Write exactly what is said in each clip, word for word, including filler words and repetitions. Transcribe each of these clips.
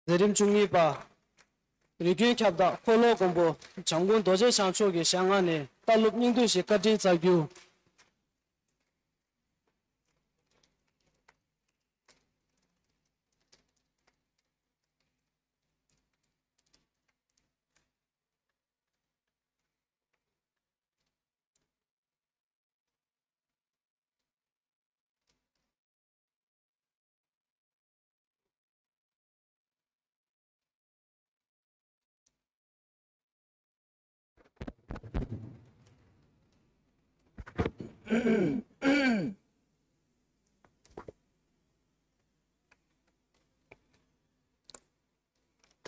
མཛད་རིམ་བཅུ་གཉིས་པ། རིགས་མཐུན་ཁྱབ་བདག་འཁོར་ལོ་མགོན་པོ་འཇམ་མགོན་རྡོ་རྗེ་འཆང་མཆོག་གི་ཞལ་སྔ་ནས་ལྟ་ལུགས་སྙིང་བསྡུས་ཤིག་བཀའ་དྲིན་སྩལ་རྒྱུ།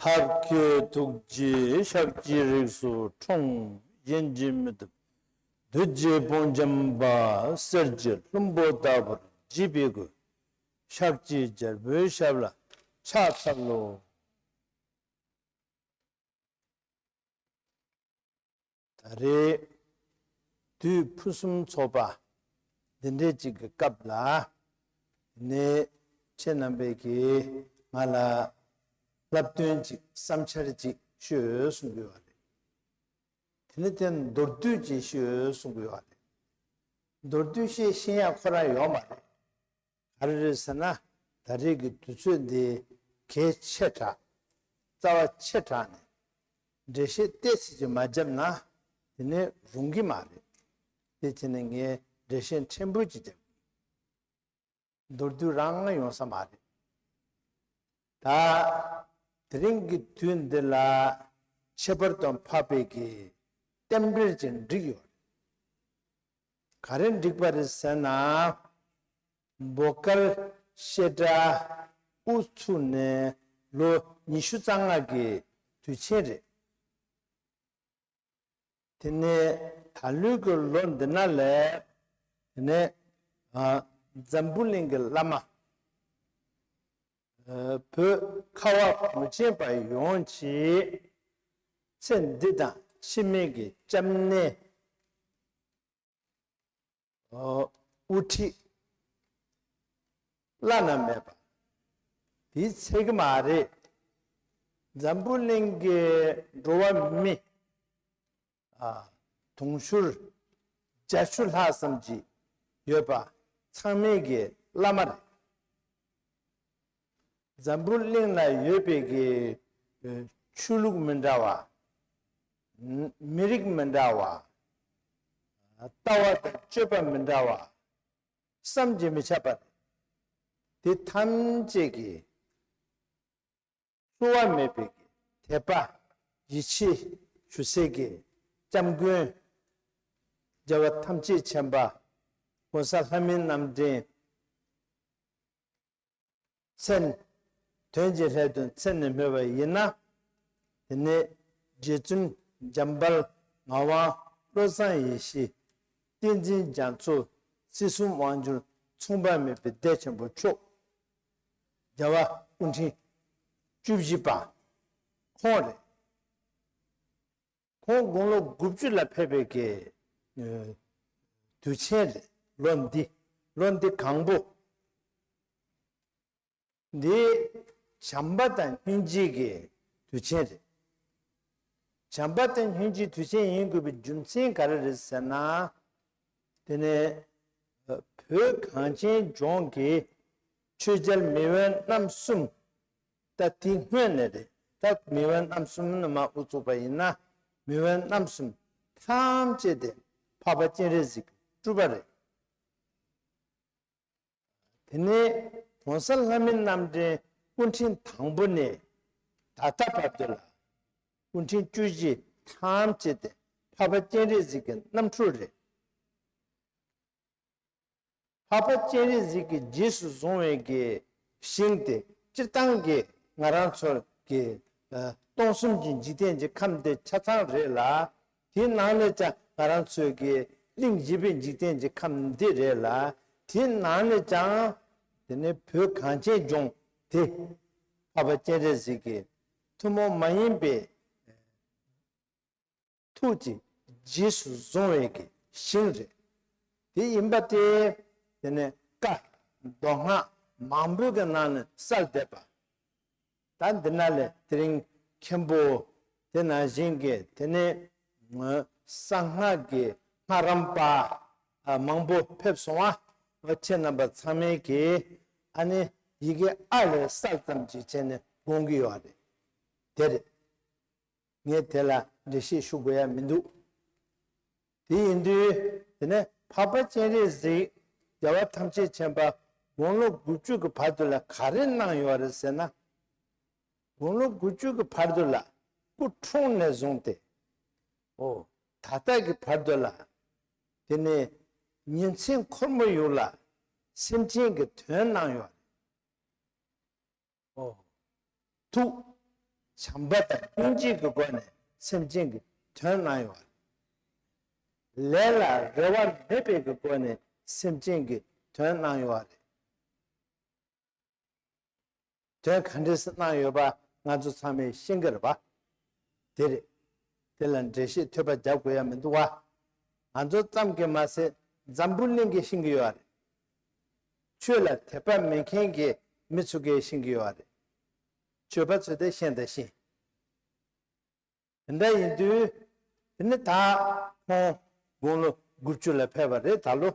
ཐབས་མཁས་ཐུགས་རྗེས་ཤཱཀྱའི་རིགས་སུ་འཁྲུངས། གཞན་གྱིས་མི་ཐུབ་བདུད་ཀྱི་དཔུང་འཇོམས་པ། གསེར་གྱི་ལྷུན་པོ་ལྟ་བུར་བརྗིད་པའི་སྐུ། ཤཱཀྱའི་རྒྱལ་པོའི་ཞབས་ལ་ཕྱག་འཚལ་ལོ། ད་རེས་དུས་ཕུན་སུམ་ཚོགས་པ་འདི་འདྲའི་ཅིག་གི་སྐབས་ལ་ནས་ཁྱེད་རྣམ་པས་ཀྱིས་ང་ལ་བསླབ་སྟོན་ཅིག་བསམ་འཆར་ཅིག་ཤོད་གསུང་གི་ཡོད་རེད། དེ་ནས་དེ་མདོར་བསྡུས་ཅིག་ཤོད་གསུང་གི་ཡོད་རེད། མདོར་བསྡུས་ཤིག་ཤེས་ཡ་ཁོ་རང་ཡོད་མ་རེད། ག་རེ་རེད་ཟེར་ན། ད་རེས་ཀྱི་དུས་ཚོད་འདི་གལ་ཆེ་དྲགས། རྩ་བ་ཆེ་དྲགས་ནས་འགྲེལ་བཤད་ཏོག་ཙམ་ཅིག་མ་བརྒྱབ་ན་དེ་ནས་རུང་གི་མ་རེད། དེ་བྱས་ནས་ངས་འགྲེལ་བཤད་ཕྲན་བུ་ཅིག་བརྒྱབ། མདོར་བསྡུས་རང་ཡོང་ས་མ་རེད། ད་དེ་རིང་གི་དུས་འདི་ལ་ཁྱད་པར་དུ་འཕགས་པའི་གི་རྟེན་འབྲེལ་ཅིག་འགྲིག་ཡོད་རེད། ག་རེ་འགྲིག་པ་རེད་ཟེར་ན། འབོ་དཀར་བཤད་གྲྭ་དབུ་ཚུགས་ནས་ལོ་ཉི་ཤུ་རྩ་ལྔ་གི་དུས་ཆེན་རེད། དེ་ནས་ད་ལོའི་གི་ལོ་འདི་ན་ལས་དེ་ནས་ཨ་འཛམ་བུ་གླིང་གི་བླ་མ་ཨ་བོད་ཁ་བ་གངས་ཅན་པ་ཡོངས་ཀྱི་ཚེ་འདི་དང་ཕྱི་མའི་གི་སྐྱབས་གནས་དབུ་ཁྲིད་བླ་ན་མེད་པ་དེའི་ཚད་ཀྱི་མ་རེད། འཛམ་བུ་གླིང་གི་འགྲོ་བ་མི་ཨ་དུང་ཕྱུར་བརྒྱད་ཅུ་ལྷག་ཙམ་ཅིག་ཡོད་པ་ཚང་མའི་གི་བླ་མ་རེད། འཛམ་བུ་གླིང་ལ་ཡོད་པའི་གི་ཆོས་ལུགས་མི་འདྲ་བ། མི་རིགས་མི་འདྲ་བ། ལྟ་བ་དང་སྤྱོད་པ་མི་འདྲ་བ། བསམ་གྱིས་མི་ཁྱབ་པ་རེད། དེ་ཐམས་ཅད་ཀྱི་བསླུ་བ་མེད་པའི་གི་དད་པ་ཡིད་ཆེས་ཞུ་སའི་གི་སྐྱབས་མགོན་རྒྱལ་བ་ཐམས་ཅད་མཁྱེན་པ་༸གོང་ས་ལྷ་མིའི་རྣམ་འདྲེན་མཚན་དོན་གྱི་སླད་དུ་མཚན་ནས་སྨོས་པ་ཡིན་ན། དེ་ནས་རྗེ་བཙུན་འཇམ་དཔལ་ངག་དབང་བློ་བཟང་ཡེ་ཤེས། བསྟན་འཛིན་རྒྱ་མཚོ། སྲིད་གསུམ་དབང་སྒྱུར་མཚུངས་པ་མེད་པའི་བདེ་ཆེན་པོ་མཆོག་རྒྱལ་བ་སྐུ་ཕྲེང་བཅུ་བཞི་པ་ཁོང་རེད། ཁོང་དགུང་ལོ་དགུ་བཅུ་ལ་ཕེབས་པའི་གི་ཨ་དུས་ཆེན་རེད། ལོ་འདི་ལོ་འདི་གང་པོ་འདི་བྱམས་པ་དང་སྙིང་རྗེ་གི་དུས་ཆེན་རེད། བྱམས་པ་དང་སྙིང་རྗེའི་དུས་ཆེན་ཡིན་དགོས་པའི་རྒྱུ་མཚན་ག་རེ་རེད་ཟེར་ན། དེ་ནས་བོད་གངས་ཅན་ལྗོངས་ཀྱི་ཆོས་རྒྱལ་མེས་དབོན་རྣམ་གསུམ། ད་དེ་སྔོན་ནས་རེད། ད་མེས་དབོན་རྣམ་གསུམ་ནས་མར་དབུ་བཙུགས་པ་ཡིན་ན་མེས་དབོན་རྣམ་གསུམ་ཐམས་ཅད་དེ་འཕགས་པ་སྤྱན་རས་གཟིགས་ཀྱི་སྤྲུལ་པ་རེད། དེ་ནས་༸གོང་ས་ལྷ་མིའི་རྣམ་འདྲེན་སྐུ་ཕྲེང་དང་པོ་ནས་ད་ལྟ་བར་དུ་ལ་སྐུ་ཕྲེང་བཅུ་བཞི་ཐམས་ཅད་དེ་འཕགས་པ་སྤྱན་རས་གཟིགས་ཀྱི་རྣམ་འཕྲུལ་རེད། འཕགས་པ་སྤྱན་རས་གཟིགས་ཀྱི་རྗེས་སུ་བཟུང་བའི་གི་ཞིང་དེ་སྤྱིར་བཏང་གི་ང་རང་ཚོ་གི་ཨ་སྟོང་གསུམ་གྱི་འཇིག་རྟེན་གྱི་ཁམས་དེ་ཆ་ཚང་རེད་ལ། དེའི་ནང་ནས་ཀྱང་ང་རང་ཚོའི་གི་གླིང་བཞི་པའི་འཇིག་རྟེན་གྱི་ཁམས་འདི་རེད་ལ། དེའི་ནང་ནས་ཀྱང་དེ་ནས་བོད་གངས་ཅན་ལྗོངས་དེ་འཕགས་པ་སྤྱན་རས་གཟིགས་ཀྱི་ཐུན་མོང་མ་ཡིན་པའི་ཐུགས་ཀྱི་རྗེས་སུ་བཟུང་བའི་གི་ཞིང་རེད། དེ་ཡིན་པ་དེ་དེ་ནས་བཀའ་མདོ་སྔགས་མང་པོའི་གི་ནང་ནས་གསལ་བསྡད་པ། ད་འདི་ན་ལས་དེ་རིང་མཁན་པོ་དེ་ནང་བཞིན་གྱི་དེ་ནས་གསང་སྔགས་ཀྱི་སྔགས་རམས་པ་མང་པོ་ཕེབས་སོང་བ། ཁྱེད་རྣམ་པ་ཚང་མས་ཀྱིས་ཨ་ནི་ཡི་གེ་ཨ་ལས་གསལ་ཙམ་ཅིག་བྱས་ནས་དགོངས་ཀྱི་ཡོད་རེད། དེ་རེད། ངས་དེ་ལ་འགྲེལ་བཤད་ཞུ་དགོས་ཡ་མི་འདུག་དེ་ཡིན་དུས་དེ་ནས་འཕགས་པ་སྤྱན་རས་གཟིགས་རྒྱལ་བ་ཐམས་ཅད་མཁྱེན་པ་དགུང་ལོ་དགུ་བཅུ་གི་བར་དུ་ལ་ག་རེ་གནང་ཡོད་རེད་ཟེར་ན། དགུང་ལོ་དགུ་བཅུ་གི་བར་དུ་ལ་སྐུ་འཁྲུངས་ནས་བཟུང་སྟེ། ཨོ། ད་ལྟ་གི་བར་དུ་ལ། དེ་ནས་ཉིན་མཚན་འཁོར་མོ་ཡུག་ལ་སེམས་ཅན་གྱི་དོན་གནང་ཡོད་རེད། ཨོ། ཐུགས་བྱམས་པ་དང་སྙིང་རྗེ་གི་སྒོ་ནས་སེམས་ཅན་གྱི་དོན་གནང་ཡོད་རེད། ལས་ལ་རེ་བ་མེད་པའི་གི་སྒོ་ནས་སེམས་ཅན་གྱི་དོན་གནང་ཡོད་རེད། དོན་ག་འདྲས་སེ་གནང་ཡོད་པ་ང་ཚོ་ཚང་མས་ཤེས་ཀྱི་རེད་པ། དེ་རེད། དེ་ལ་འགྲེལ་བཤད་ཐོས་པ་རྒྱག་དགོས་ཡ་མི་འདུག་བ། ང་ཚོ་ཙམ་གྱིས་མ་ཟད་འཛམ་བུ་གླིང་གིས་ཤེས་ཀྱི་ཡོད་རེད། ཆོས་ལ་དད་པ་མེད་མཁན་གྱི་མི་ཚོ་གིས་ཤེས་ཀྱི་ཡོད་རེད། ཆོས་པ་ཚོས་དེ་ཤེས་དང་ཤེས། དེ་འདྲ་ཡིན་དུས་དེ་ནི་ད་ཁོང་དགུང་ལོ་དགུ་བཅུ་ལ་ཕེབས་པ་རེད་ད་ལོ།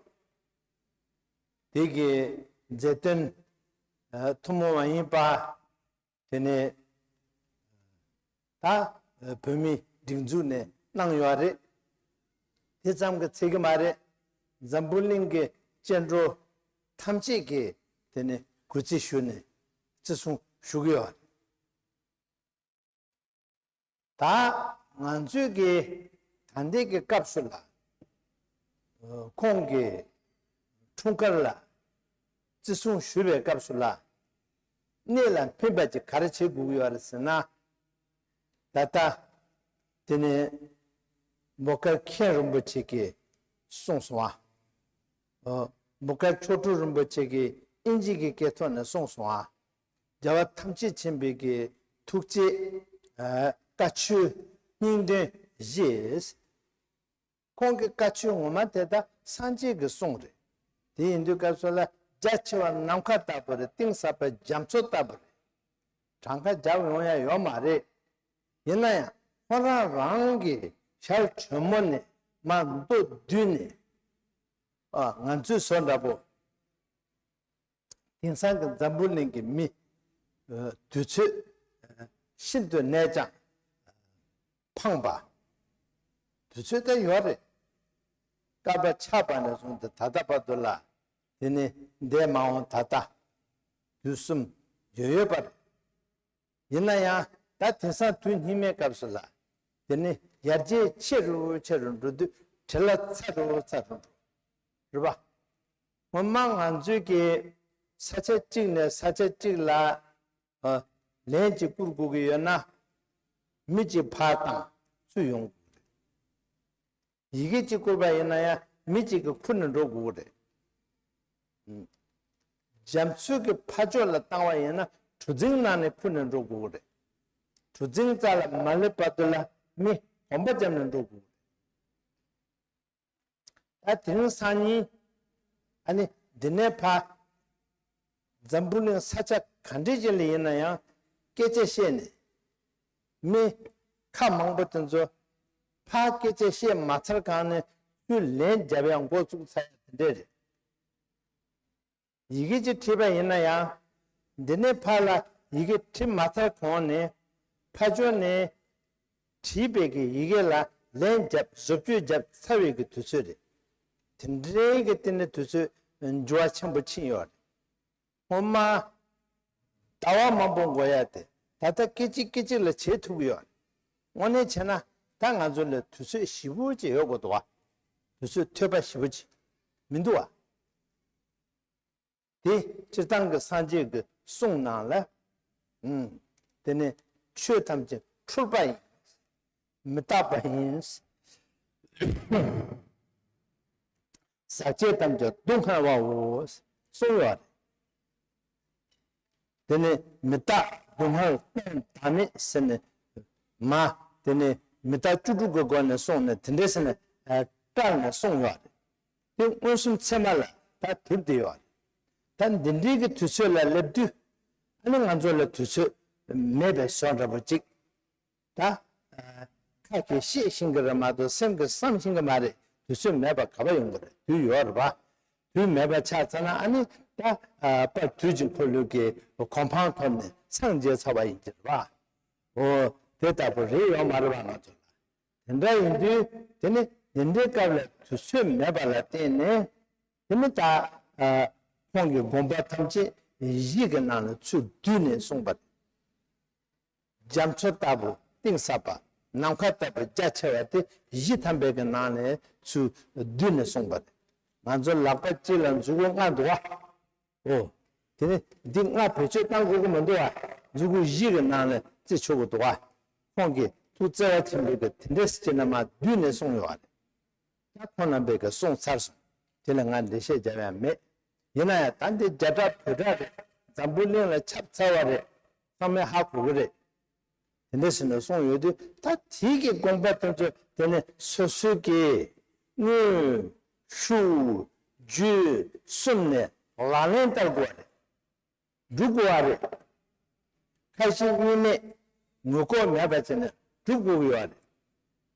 དེ་གི་མཛད་དོན་ཐུན་མོང་མ་ཡིན་པ། དེ་ནས་ད་བོད་མིའི་སྒྲིག་འཛུགས་ནས་གནང་ཡོད་རེད། དེ་ཙམ་གྱིས་ཚད་ཀྱི་མ་རེད། འཛམ་བུ་གླིང་གི་སྐྱེ་འགྲོ་ཐམས་ཅད་ཀྱིས་དེ་ནས་གུས་བརྩི་ཞུས་ནས་བརྩི་སྲུང་ཞུ་གི་ཡོད་རེད། ད་ང་ཚོས་ཀྱི་ད་ལྟའི་གི་སྐབས་སུ་ལ་ཁོང་གི་འཁྲུངས་སྐར་ལ་བརྩི་སྲུང་ཞུ་བའི་སྐབས་སུ་ལ་གནད་ལ་ཕན་པ་ཅིག་ག་རེ་བྱེད་དགོས་ཀྱི་ཡོད་རེད་ཟེར་ན། ད་ལྟ་དེ་ནས་འབོ་དཀར་མཁན་རིན་པོ་ཆེ་གིས་གསུངས་སོང་བ། འབོ་དཀར་མཆོག་སྤྲུལ་རིན་པོ་ཆེ་གིས་ཨིན་ཇི་གི་སྐད་ཐོག་ནས་གསུངས་སོང་བ། རྒྱལ་བ་ཐམས་ཅད་མཁྱེན་པའི་གི་ཐུགས་རྗེ་བཀའ་ཆོས་སྙིང་དོན་བཞི། ཁོང་གི་བཀའ་ཆོས་ངོ་མ་དེ་དག་སངས་རྒྱས་ཀྱི་གསུང་རེད། དེ་ཡིན་དུས་སྐབས་སུ་ལ་རྒྱ་ཆེ་བ་ནམ་མཁའ་ལྟ་བུ་རེད། གཏིང་ཟབ་པ་རྒྱ་མཚོ་ལྟ་བུ་རེད། གྲངས་ཀ་རྒྱབ་ཡོང་ཡ་ཡོད་མ་རེད། ཡིན་ན་ཡང་ཁོ་རང་རང་གི་ཞལ་དྲོན་མོ་ནས་མ་མདོ་བསྡུས་ནས་ཨ་ང་ཚོའི་བཟོ་འདྲ་པོ། དེང་སང་གི་འཛམ་བུ་གླིང་གི་མི་དུས་ཚོད་ཤིན་ཏུ་ནས་ཀྱང་ཕངས་པ། དུས་ཚོད་ད་ཡོད་རེད། བསྐལ་པ་ཆགས་པ་ནས་བཟུང་སྟེ་ད་ལྟ་བར་དུ་ལ་དེ་ནི་འདས་མ་འོངས་ད་ལྟ་དུས་གསུམ་ཡོད་ཡོད་པ་རེད། ཡིན་ན་ཡང་ད་དེང་སང་དུས་སྙིགས་མའི་སྐབས་སུ་ལ་དེ་ནི་ཡར་རྒྱས་ཆེ་རུ་ཆེ་རུ་འགྲོ་དུས་བྲེལ་བ་ཚ་རུ་ཚ་རུ་འགྲོ། རེད་པ། སྔོན་མ་ང་ཚོས་ཀྱི་ས་ཆ་གཅིག་ནས་ས་ཆ་གཅིག་ལ་ལན་གཅིག་བསྐུར་དགོས་ཀྱི་ཡོད་ན་མི་གཅིག་ཕར་དང་ཚུར་ཡོང་དགོས་རེད། ཡི་གེ་གཅིག་བསྐུར་བ་ཡིན་ན་ཡང་མི་གཅིག་གིས་ཁུར་ནས་འགྲོ་དགོས་ཀྱི་རེད། རྒྱ་མཚོའི་གི་ཕ་ཕྱོགས་ལ་བཏང་བ་ཡིན་ན་གྲུ་གཟིངས་ནང་ནས་ཁུར་ནས་འགྲོ་དགོས་ཀྱི་རེད། གྲུ་གཟིངས་རྩ་ལ་མ་སླེབས་བར་དུ་ལ་མི་གོམ་པ་བརྒྱབ་ནས་འགྲོ་དགོས་ཀྱི་རེད། ད་དེ་རིང་སང་ཉིན་ཨ་ནི་འདི་ནས་ཕར་འཛམ་བུ་གླིང་ས་ཆ་ག་འདྲས་ཅིག་ལ་ཡིན་ན་ཡང་སྐད་ཆ་བཤད་ནས་མི་ཁ་མང་པོ་དེ་ཚོ་ཕར་སྐད་ཆ་བཤད་མ་ཚར་གོང་ནས་ཚུར་ལན་རྒྱབ་ཡ་འགོ་བཙུགས་ཚར་ཡ་དེ་འདྲས་རེད། ཡི་གེ་ཅིག་བྲིས་པ་ཡིན་ན་ཡང་། འདི་ནས་ཕར་ལ་ཡི་གེ་བྲིས་མ་ཚར་གོང་ནས་ཕར་ཕྱོགས་ནས་བྲིས་པའི་གི་ཡི་གེ་ལ་ལན་བརྒྱབ་བཟོ་བཅོས་བརྒྱབ་ཚར་བའི་གི་དུས་ཚོད་རེད། དེ་འདྲའི་གི་སྟེང་ནས་དུས་ཚོད་འགྱུར་བ་ཆེན་པོ་ཕྱིན་ཡོད་རེད། སྔོན་མ་ཟླ་བ་མང་པོ་འགོར་ཡ་དེ་ད་ལྟ་སྐད་ཅིག་སྐད་ཅིག་ལ་བྱེད་ཐུབ་ཀྱི་ཡོད་རེད། དངོས་གནས་བྱས་ན་ད་ང་ཚོ་ལ་དུས་ཚོད་ཞེ་པོ་ཅིག་ཡོད་དགོས་འདུག་བ། དུས་ཚོད་ཐོལ་པ་ཞེ་པོ་ཅིག་མི་འདུག་བ། དེ་སྤྱིར་བཏང་གི་སངས་རྒྱས་ཀྱི་གསུང་ནང་ལ། ཨུམ། དེ་ནི་ཆོས་ཐམས་ཅད་འཁྲུལ་པ་ཡིན། མི་རྟག་པ་ཡིན། ཟག་བཅས་ཐམས་ཅད་སྡུག་བསྔལ་བའོ། གསུངས་ཡོད་རེད། དེ་ནི་མི་རྟག་སྡུག་བསྔལ་གཏན་བདག་མེད་ཟེར་ནས་མ། དེ་ནི་མི་རྟག་བཅུ་དྲུག་གི་སྒོ་ནས་གསུངས་ནས་དེ་འདྲས་ཟེར་ནས་བཀྲལ་ནས་གསུངས་ཡོད་རེད། དེ་མངོན་སུམ་ཚད་མ་ལ་ད་དེབ་དེ་ཡོད་རེད། ད་འདི་འདྲའི་གི་དུས་ཚོད་ལ་སླེབས་དུས་ཨ་ནི་ང་ཚོ་ལ་དུས་ཚོད་ མེད་པའི་བཟོ་འདྲ་པོ་ཅིག་ད། ཁ་གིས་བཤད་ཤེས་ཀྱི་རེད་མ་གཏོགས་སེམས་ཀྱིས་བསམ་ཤེས་ཀྱི་མ་རེད། དུས་ཚོད་མེད་པ་ག་པར་ཡོང་གི་རེད། དུས་ཡོད་རེད་པ། དུས་མེད་པ་ཆགས་ཚར་ན་ཨ་ནི་ད་པར་དུས་ཀྱི་འཁོར་ལོ་གི་གོ་འཕང་ཐོབ་ནས་སངས་རྒྱས་ཚར་བ་ཡིན་གྱི་རེད་པ། འོ་དེ་ལྟ་བུ་རེད་ཡོད་མ་རེད་པ་ང་ཚོ་ལ། དེ་འདྲ་ཡིན་དུས་དེ་ནི་དེ་འདྲའི་སྐབས་ལ་དུས་ཚོད་མེད་པ་ལ་བརྟེན་ནས་དེ་ནི་ད་ཁོང་གི་དགོངས་པ་ཐམས་ཅད་ཡིད་ཀྱི་ནང་ལ་ཚུར་བསྡུས་ནས་གསུངས་པ་རེད། རྒྱ་མཚོ་ལྟ་བུ་གཏིང་ཟབ་པ། ནམ་མཁའ་ལྟ་བུ་རྒྱ་ཆེ་བ་དེ་གཞི་ཐམ་པའི་གི་ནང་ནས་ཚུར་བསྡུས་ནས་གསུངས་པ་རེད། ང་ཚོ་ལག་པ་གཅིག་ལ་མཛུ་གུ་ལྔ་འདུག་བ། འོ། དེ་ནི་འདི་ལྔ་བེད་སྤྱོད་གཏང་དགོས་ཀྱི་མི་འདུག་བ། མཛུ་གུ་བཞི་གི་ནང་ནས་བརྩི་ཆོག་གི་འདུག་བ། ཁོང་གིས་ཐུགས་བརྩེ་བ་ཆེན་པོས་གི་དེ་འདྲས་བྱས་ནས་མར་བསྡུས་ནས་གསུངས་ཡོད་བ་རེད། ད་ཁོང་རྣམ་པས་གི་གསུངས་ཚར་སོང་། དེ་ལ་ང་འགྲེལ་བཤད་རྒྱབ་ཡ་མེད། ཡིན་ན་ཡང་ད་འདི་རྒྱ་སྒྲ་བོད་སྒྲ་རེད། འཛམ་བུ་གླིང་ལ་ཁྱབ་ཚར་བ་རེད། ཚང་མས་ཧ་གོ་གི་རེད། དེ་འདྲ་ཟེར་ནས་གསུངས་ཡོད་དུས་ད་དེའི་གི་དགོངས་པ་དེ་ཚོ་དེ་ནི་སོ་སོའི་གི་དངོས་ཤུགས་རྒྱུད་གསུམ་ནས་ལག་ལེན་བསྟར་དགོས་པ་རེད། སྒྲུབ་དགོས་པ་རེད། ཁ་ཞེ་གཉིས་མེད་ངོ་ལྐོག་མེད་པ་བྱས་ནས་སྒྲུབ་དགོས་ཀྱི་ཡོད་རེད།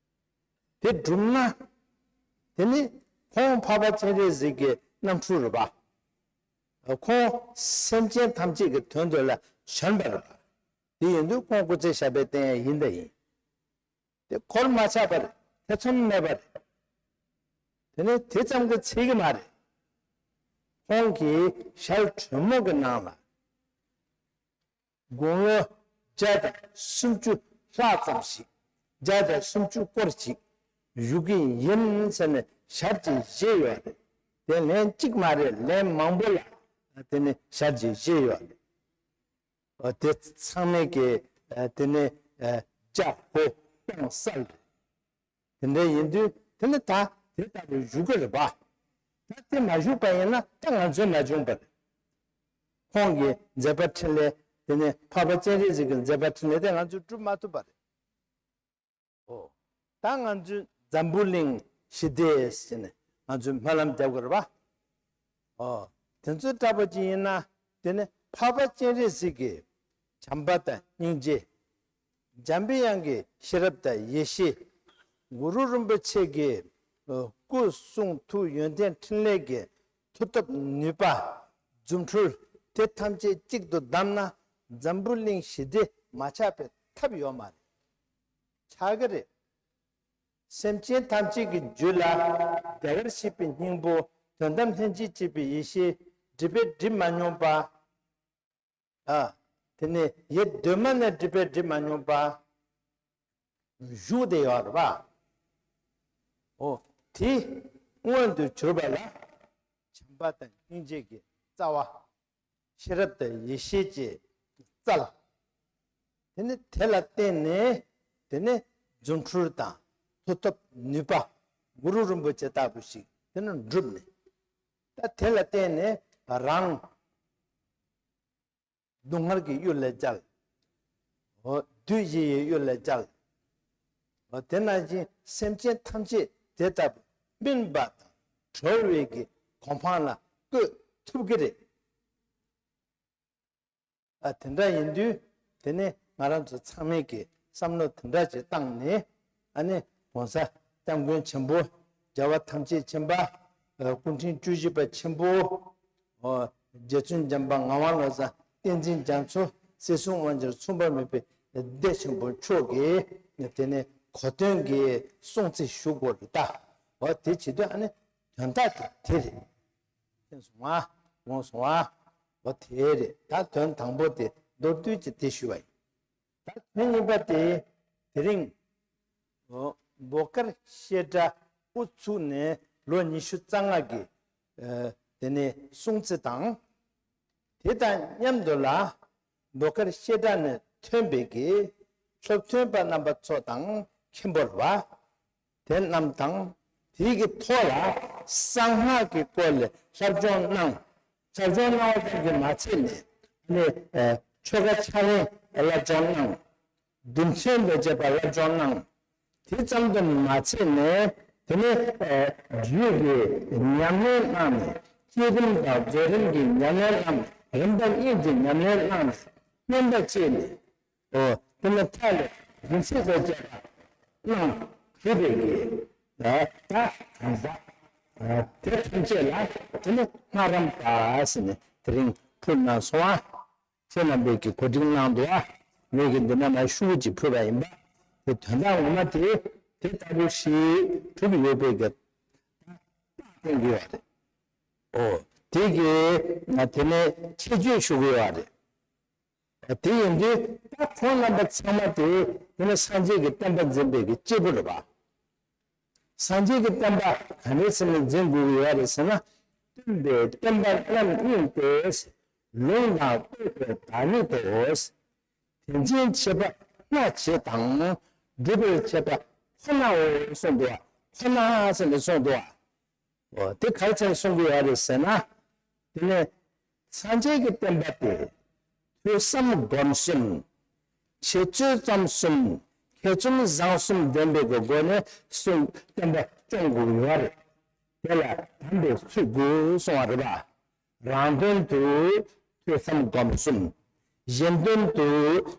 དེ་སྒྲུབ་ན་དེ་ནི་ཁོང་འཕགས་པ་སྤྱན་རས་གཟིགས་ཀྱི་རྣམ་འཕྲུལ་རེད་པ། ཁོང་སེམས་ཅན་ཐམས་ཅད་ཀྱི་དོན་དུ་ལ་བྱོན་པ་རེད་པ། དེ་ཡིན་དུས་ཁོང་སྐུ་ཚེ་ཞབས་པད་བརྟན་ཡ་ཡིན་ད་ཡིན། དེ་འཁོར་མ་ཆགས་པ་རེད། ཐེ་ཚོམ་མེད་པ་རེད། དེ་ནས་དེ་ཙམ་གྱིས་ཚད་ཀྱི་མ་རེད། ཁོང་གིས་ཞལ་དྲོན་མོ་གི་ནང་ལ་དགུང་ལོ་བརྒྱ་དང་སུམ་ཅུ་ལྷག་ཙམ་ཞིག་བརྒྱ་དང་སུམ་ཅུ་སྐོར་ཅིག་བཞུགས་ཀྱི་ཡིན་ཟེར་ནས་ཞལ་གྱིས་བཞེས་ཡོད་རེད། དེ་ལན་གཅིག་མ་རེད། ལན་མང་པོ་ལ་དེ་ནས་ཞལ་གྱིས་བཞེས་ཡོད་རེད། འོ་དེ་ཚང་མས་ཀྱི་ཨ་དེ་ནས་ཨ་ལྕགས་ཕོ་སྟོང་གསལ་རེད། དེ་འདྲ་ཡིན་དུས་དེ་ནི་ད་དེ་ལྟ་བུ་བཞུགས་ཀྱི་རེད་པ། ད་དེ་མ་བཞུགས་པ་ཡིན་ན་ད་ང་ཚོས་མ་བྱུང་པ་རེད། ཁོང་གི་མཛད་པ་འཕྲིན་ལས་དེ་ནི་འཕགས་པ་སྤྱན་རས་གཟིགས་ཀྱི་མཛད་པ་འཕྲིན་ལས་དེ་ང་ཚོས་སྒྲུབ་མ་ཐུབ་པ་རེད། ཨོ། ད་ང་ཚོའི་འཛམ་བུ་གླིང་ཞི་བདེ་ཟེར་ནས་ང་ཚོས་སྨོན་ལམ་རྒྱབ་དགོས་རེད་པ། ཨོ། དེ་ཚོའི་འདྲ་པོ་ཅིག་ཡིན་ན་དེ་ནི་འཕགས་པ་སྤྱན་རས་གཟིགས་ཀྱི་བྱམས་པ་དང་སྙིང་རྗེ། འཇམ་པའི་དབྱངས་ཀྱི་ཤེས་རབ་དང་ཡེ་ཤེས། གུ་རུ་རིན་པོ་ཆེ་གི་ཨོ་སྐུ་གསུང་ཐུགས་ཡོན་ཏན་འཕྲིན་ལས་ཀྱི་མཐུ་སྟོབས་ནུས་པ། རྫུ་འཕྲུལ་དེ་ཐམས་ཅད་གཅིག་ཏུ་བསྡམས་ན་འཛམ་བུ་གླིང་ཞི་བདེ་མ་ཆགས་པའི་ཐབས་ཡོད་མ་རེད། ཆགས་ཀྱི་རེད། སེམས་ཅན་ཐམས་ཅད་ཀྱི་རྒྱུད་ལ་བདེ་བར་གཤེགས་པའི་སྙིང་པོ། དོན་དམ་ལྷན་ཅིག་སྐྱེས་པའི་ཡེ་ཤེས། སྒྲིབ་པས་སྒྲིབ་མ་མྱོང་བ། ཨ། དེ་ནས་ཡེ་གདོད་མ་ནས་སྒྲིབ་པས་སྒྲིབ་མ་མྱོང་བ། བཞུགས་བསྡད་ཡོད་རེད་པ། འོ། དེ་མངོན་དུ་གྱུར་པ་ལ་བྱམས་པ་དང་སྙིང་རྗེ་གི་རྩ་བ། ཤེས་རབ་དང་ཡེ་ཤེས་ཀྱི་རྩལ། དེ་ནི་དེ་ལ་བརྟེན་ནས་དེ་ནི་རྫུ་འཕྲུལ་དང་མཐུ་སྟོབས་ནུས་པ་གུ་རུ་རིན་པོ་ཆེ་ལྟ་བུ་ཞིག་དེ་ནི་འགྲུབ་ནས། ད་དེ་ལ་བརྟེན་ནས་རང་སྡུག་བསྔལ་གྱི་གཡུལ་ལས་བསྐྱལ། འོ་བདུད་བཞི་ཡི་གཡུལ་ལས་བསྐྱལ། འོ་དེ་ནང་བཞིན་སེམས་ཅན་ཐམས་ཅད་དེ་ལྟ་བུ་སྨིན་པ་དང་གྲོལ་བའི་གི་གོ་འཕང་ལ་བཀོད་ཐུབ་ཀྱི་རེད། ཨ་དེ་འདྲ་ཡིན་དུས་དེ་ནི་ང་རང་ཚོ་ཚང་མས་ཀྱི་བསམ་བློ་དེ་འདྲ་ཅིག་བཏང་ནས་ཨ་ནི་༸གོང་ས་༸སྐྱབས་མགོན་ཆེན་པོ་རྒྱལ་བ་ཐམས་ཅད་མཁྱེན་པ་སྐུ་ཕྲེང་བཅུ་བཞི་པ་ཆེན་པོ་རྗེ་བཙུན་འཇམ་དཔལ་ངག་དབང་བློ་བཟང་བསྟན་འཛིན་རྒྱ་མཚོ་སྲིད་གསུམ་དབང་སྒྱུར་མཚུངས་པ་མེད་པའི་སྡེ་ཆེན་པོ་མཆོག་གིས་དེ་ནི་གོ་སྟོན་གྱི་སྲུང་བརྩི་ཞུ་དགོས་རེད་ད། འོ་དེ་བྱེད་དུས་ཨ་ནི་དོན་དག་དེ་དེ་རེད། མཁྱེན་སོང་ང་། ངོ་སོང་ང་། འོ་དེ་རེད། ད་དོན་དང་པོ་དེ་མདོར་བསྡུས་ཀྱིས་དེ་ཞུས་པ་ཡིན། ད་དོན་གཉིས་པ་དེ་དེ་རིང་འོ་འབོ་དཀར་བཤད་གྲྭ་དབུ་ཚུགས་ནས་ལོ་ཉི་ཤུ་རྩ་ལྔ་གི་ཨ་དེ་ནས་སྲུང་བརྩི་དང་། དེ་དང་མཉམ་དུ་ལ་འབོ་དཀར་བཤད་གྲྭ་ནས་ཐོན་པའི་གི་སློབ་ཐོན་པ་རྣམ་པ་ཚོ་དང་མཁན་པོ་རེད་པ། དེ་རྣམས་དང་། དེའི་གི་ཐོག་ལ་གསང་སྔགས་ཀྱི་སྐོར་ལས་སློབ་སྦྱོང་གནང་། སློབ་སྦྱོང་གནང་བ་ཙམ་གྱིས་མ་ཚད་ནས་ནི་ཆོ་ག་ཕྱག་ལེན་སློབ་སྦྱོང་གནང་། རྡུལ་ཚོན་དང་བཅས་པ་སློབ་སྦྱོང་གནང་། དེ་ཙམ་དུ་མ་ཚད་ནས་དེ་ནས་རྒྱུད་ཀྱི་ཉམས་ལེན་གནང་ནས་བསྐྱེད་རིམ་དང་རྫོགས་རིམ་གྱི་ཉམས་ལེན་གནང་ནས་རིམ་པ་གཉིས་ཀྱི་ཉམས་ལེན་གནང་ནས་སྨིན་པ་སྐྱེས་ནས། ཨོ། དེ་ནས་མཐའ་ལ་སྦྱིན་སྲེག་དང་བཅས་པ་གནང་གྲུབ་པའི་གི་ད་གང་ཟག་དེ་ཐམས་ཅད་ལ་དེ་ནས་སྨ་རམས་པ་ཟེར་ནས་དེ་རིང་ཕུལ་གནང་སོང་ཨ། ཁྱེད་རྣམ་པས་ཀྱི་གོ་སྒྲིག་གནང་འདུག་ཨ། ངས་ཀྱི་འདི་ན་མ་ཤུ་གཅིག་ཕུལ་བ་ཡིན་པ། དེ་དོན་དག་ངོ་མ་དེ་དེ་ལྟ་བུ་ཞིག་གྲུབ་ཡོད་པའི་གི་རྟགས་སྟོན་གྱི་ཡོད་རེད། ཨོ། དེ་གི་ང་དེ་ནས་ཆེད་བརྗོད་ཞུ་གི་ཡོད་རེད། དེ་ཡིན་དུས་ད་ཁོང་རྣམ་པ་ཚང་མ་དེ་དེ་ནས་སངས་རྒྱས་ཀྱི་བསྟན་པ་འཛིན་པའི་གི་སྐྱེས་བུ་རེད་པ། སངས་རྒྱས་ཀྱི་བསྟན་པ་ག་འདྲས་ཟེར་ནས་འཛིན་དགོས་ཀྱི་ཡོད་རེད་ཟེར་ན། སྟོན་པའི་བསྟན་པ་རྣམ་གཉིས་ཏེ། ལུང་དང་བསྟན་པའི་བདག་ཉིད་དོ། དེ་འཛིན་བྱེད་པ་སྔ་ཕྱི་དང་། སྒྲུབ་པར་བྱེད་པ་ཁོ་ནའོ་གསུངས་འདུག་ཁོ་ན་ཟེར་ནས་གསུངས་འདུག་ཨོ། དེ་ག་རེ་བྱས་ནས་གསུང་གི་ཡོད་རེད་ཟེར་ན། དེ་ནས་སངས་རྒྱས་ཀྱི་བསྟན་པ་དེ་ཐོས་བསམ་སྒོམ་གསུམ། འཆད་རྩོད་རྩོམ་གསུམ། མཁས་བཙུན་བཟང་གསུམ་ལྡན་པའི་གི་སྒོ་ནས་གསུང་བསྟན་པ་སྐྱོང་དགོས་ཀྱི་ཡོད་རེད། དེ་ལ་དམ་པའི་ཚུལ་དགོས་གསུང་བ་རེད་པ། རང་དོན་དུ་ཐོས་བསམ་སྒོམ་གསུམ། གཞན་དོན་དུ་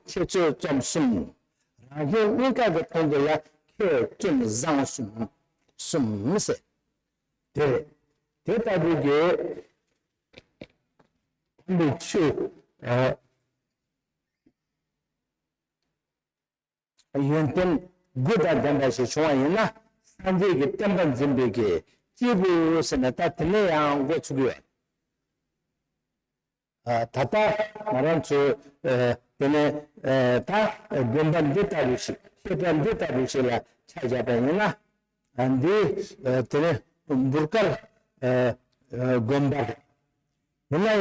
འཆད་རྩོད་རྩོམ་གསུམ། རང་གཞན་གཉིས་ཀ་གི་དོན་དུ་ལ་མཁས་བཙུན་བཟང་གསུམ་གསུམ་ཟེར། དེ་རེད། དེ་ལྟ་བུའི་གི་དམ་པའི་ཆོས། ཨ། ཡོན་ཏན་དགུ་དང་ལྡན་པ་ཞིག་བྱུང་བ་ཡིན་ན། སངས་རྒྱས་ཀྱི་བསྟན་པ་འཛིན་པའི་གི་སྐྱེས་བུ་ཟེར་ནས་ད་དེ་ནས་ཡང་འགོ་ཚུགས་ཀྱི་ཡོད། ཨ། ད་ལྟ་ང་རང་ཚོས་ཨ་དེ་ནས་ཨ་ད་དགོན་པ་འདི་ལྟ་བུ་ཞིག་བཤད་གྲྭ་འདི་ལྟ་བུ་ཞིག་ལ་ཆ་བཞག་པ་ཡིན་ན། ཨ། འདི་ཨ་དེ་ནས་འབུར་དཀར་ཨ་ཨ་དགོན་པ་རེད། ཡིན་ན་ཡང་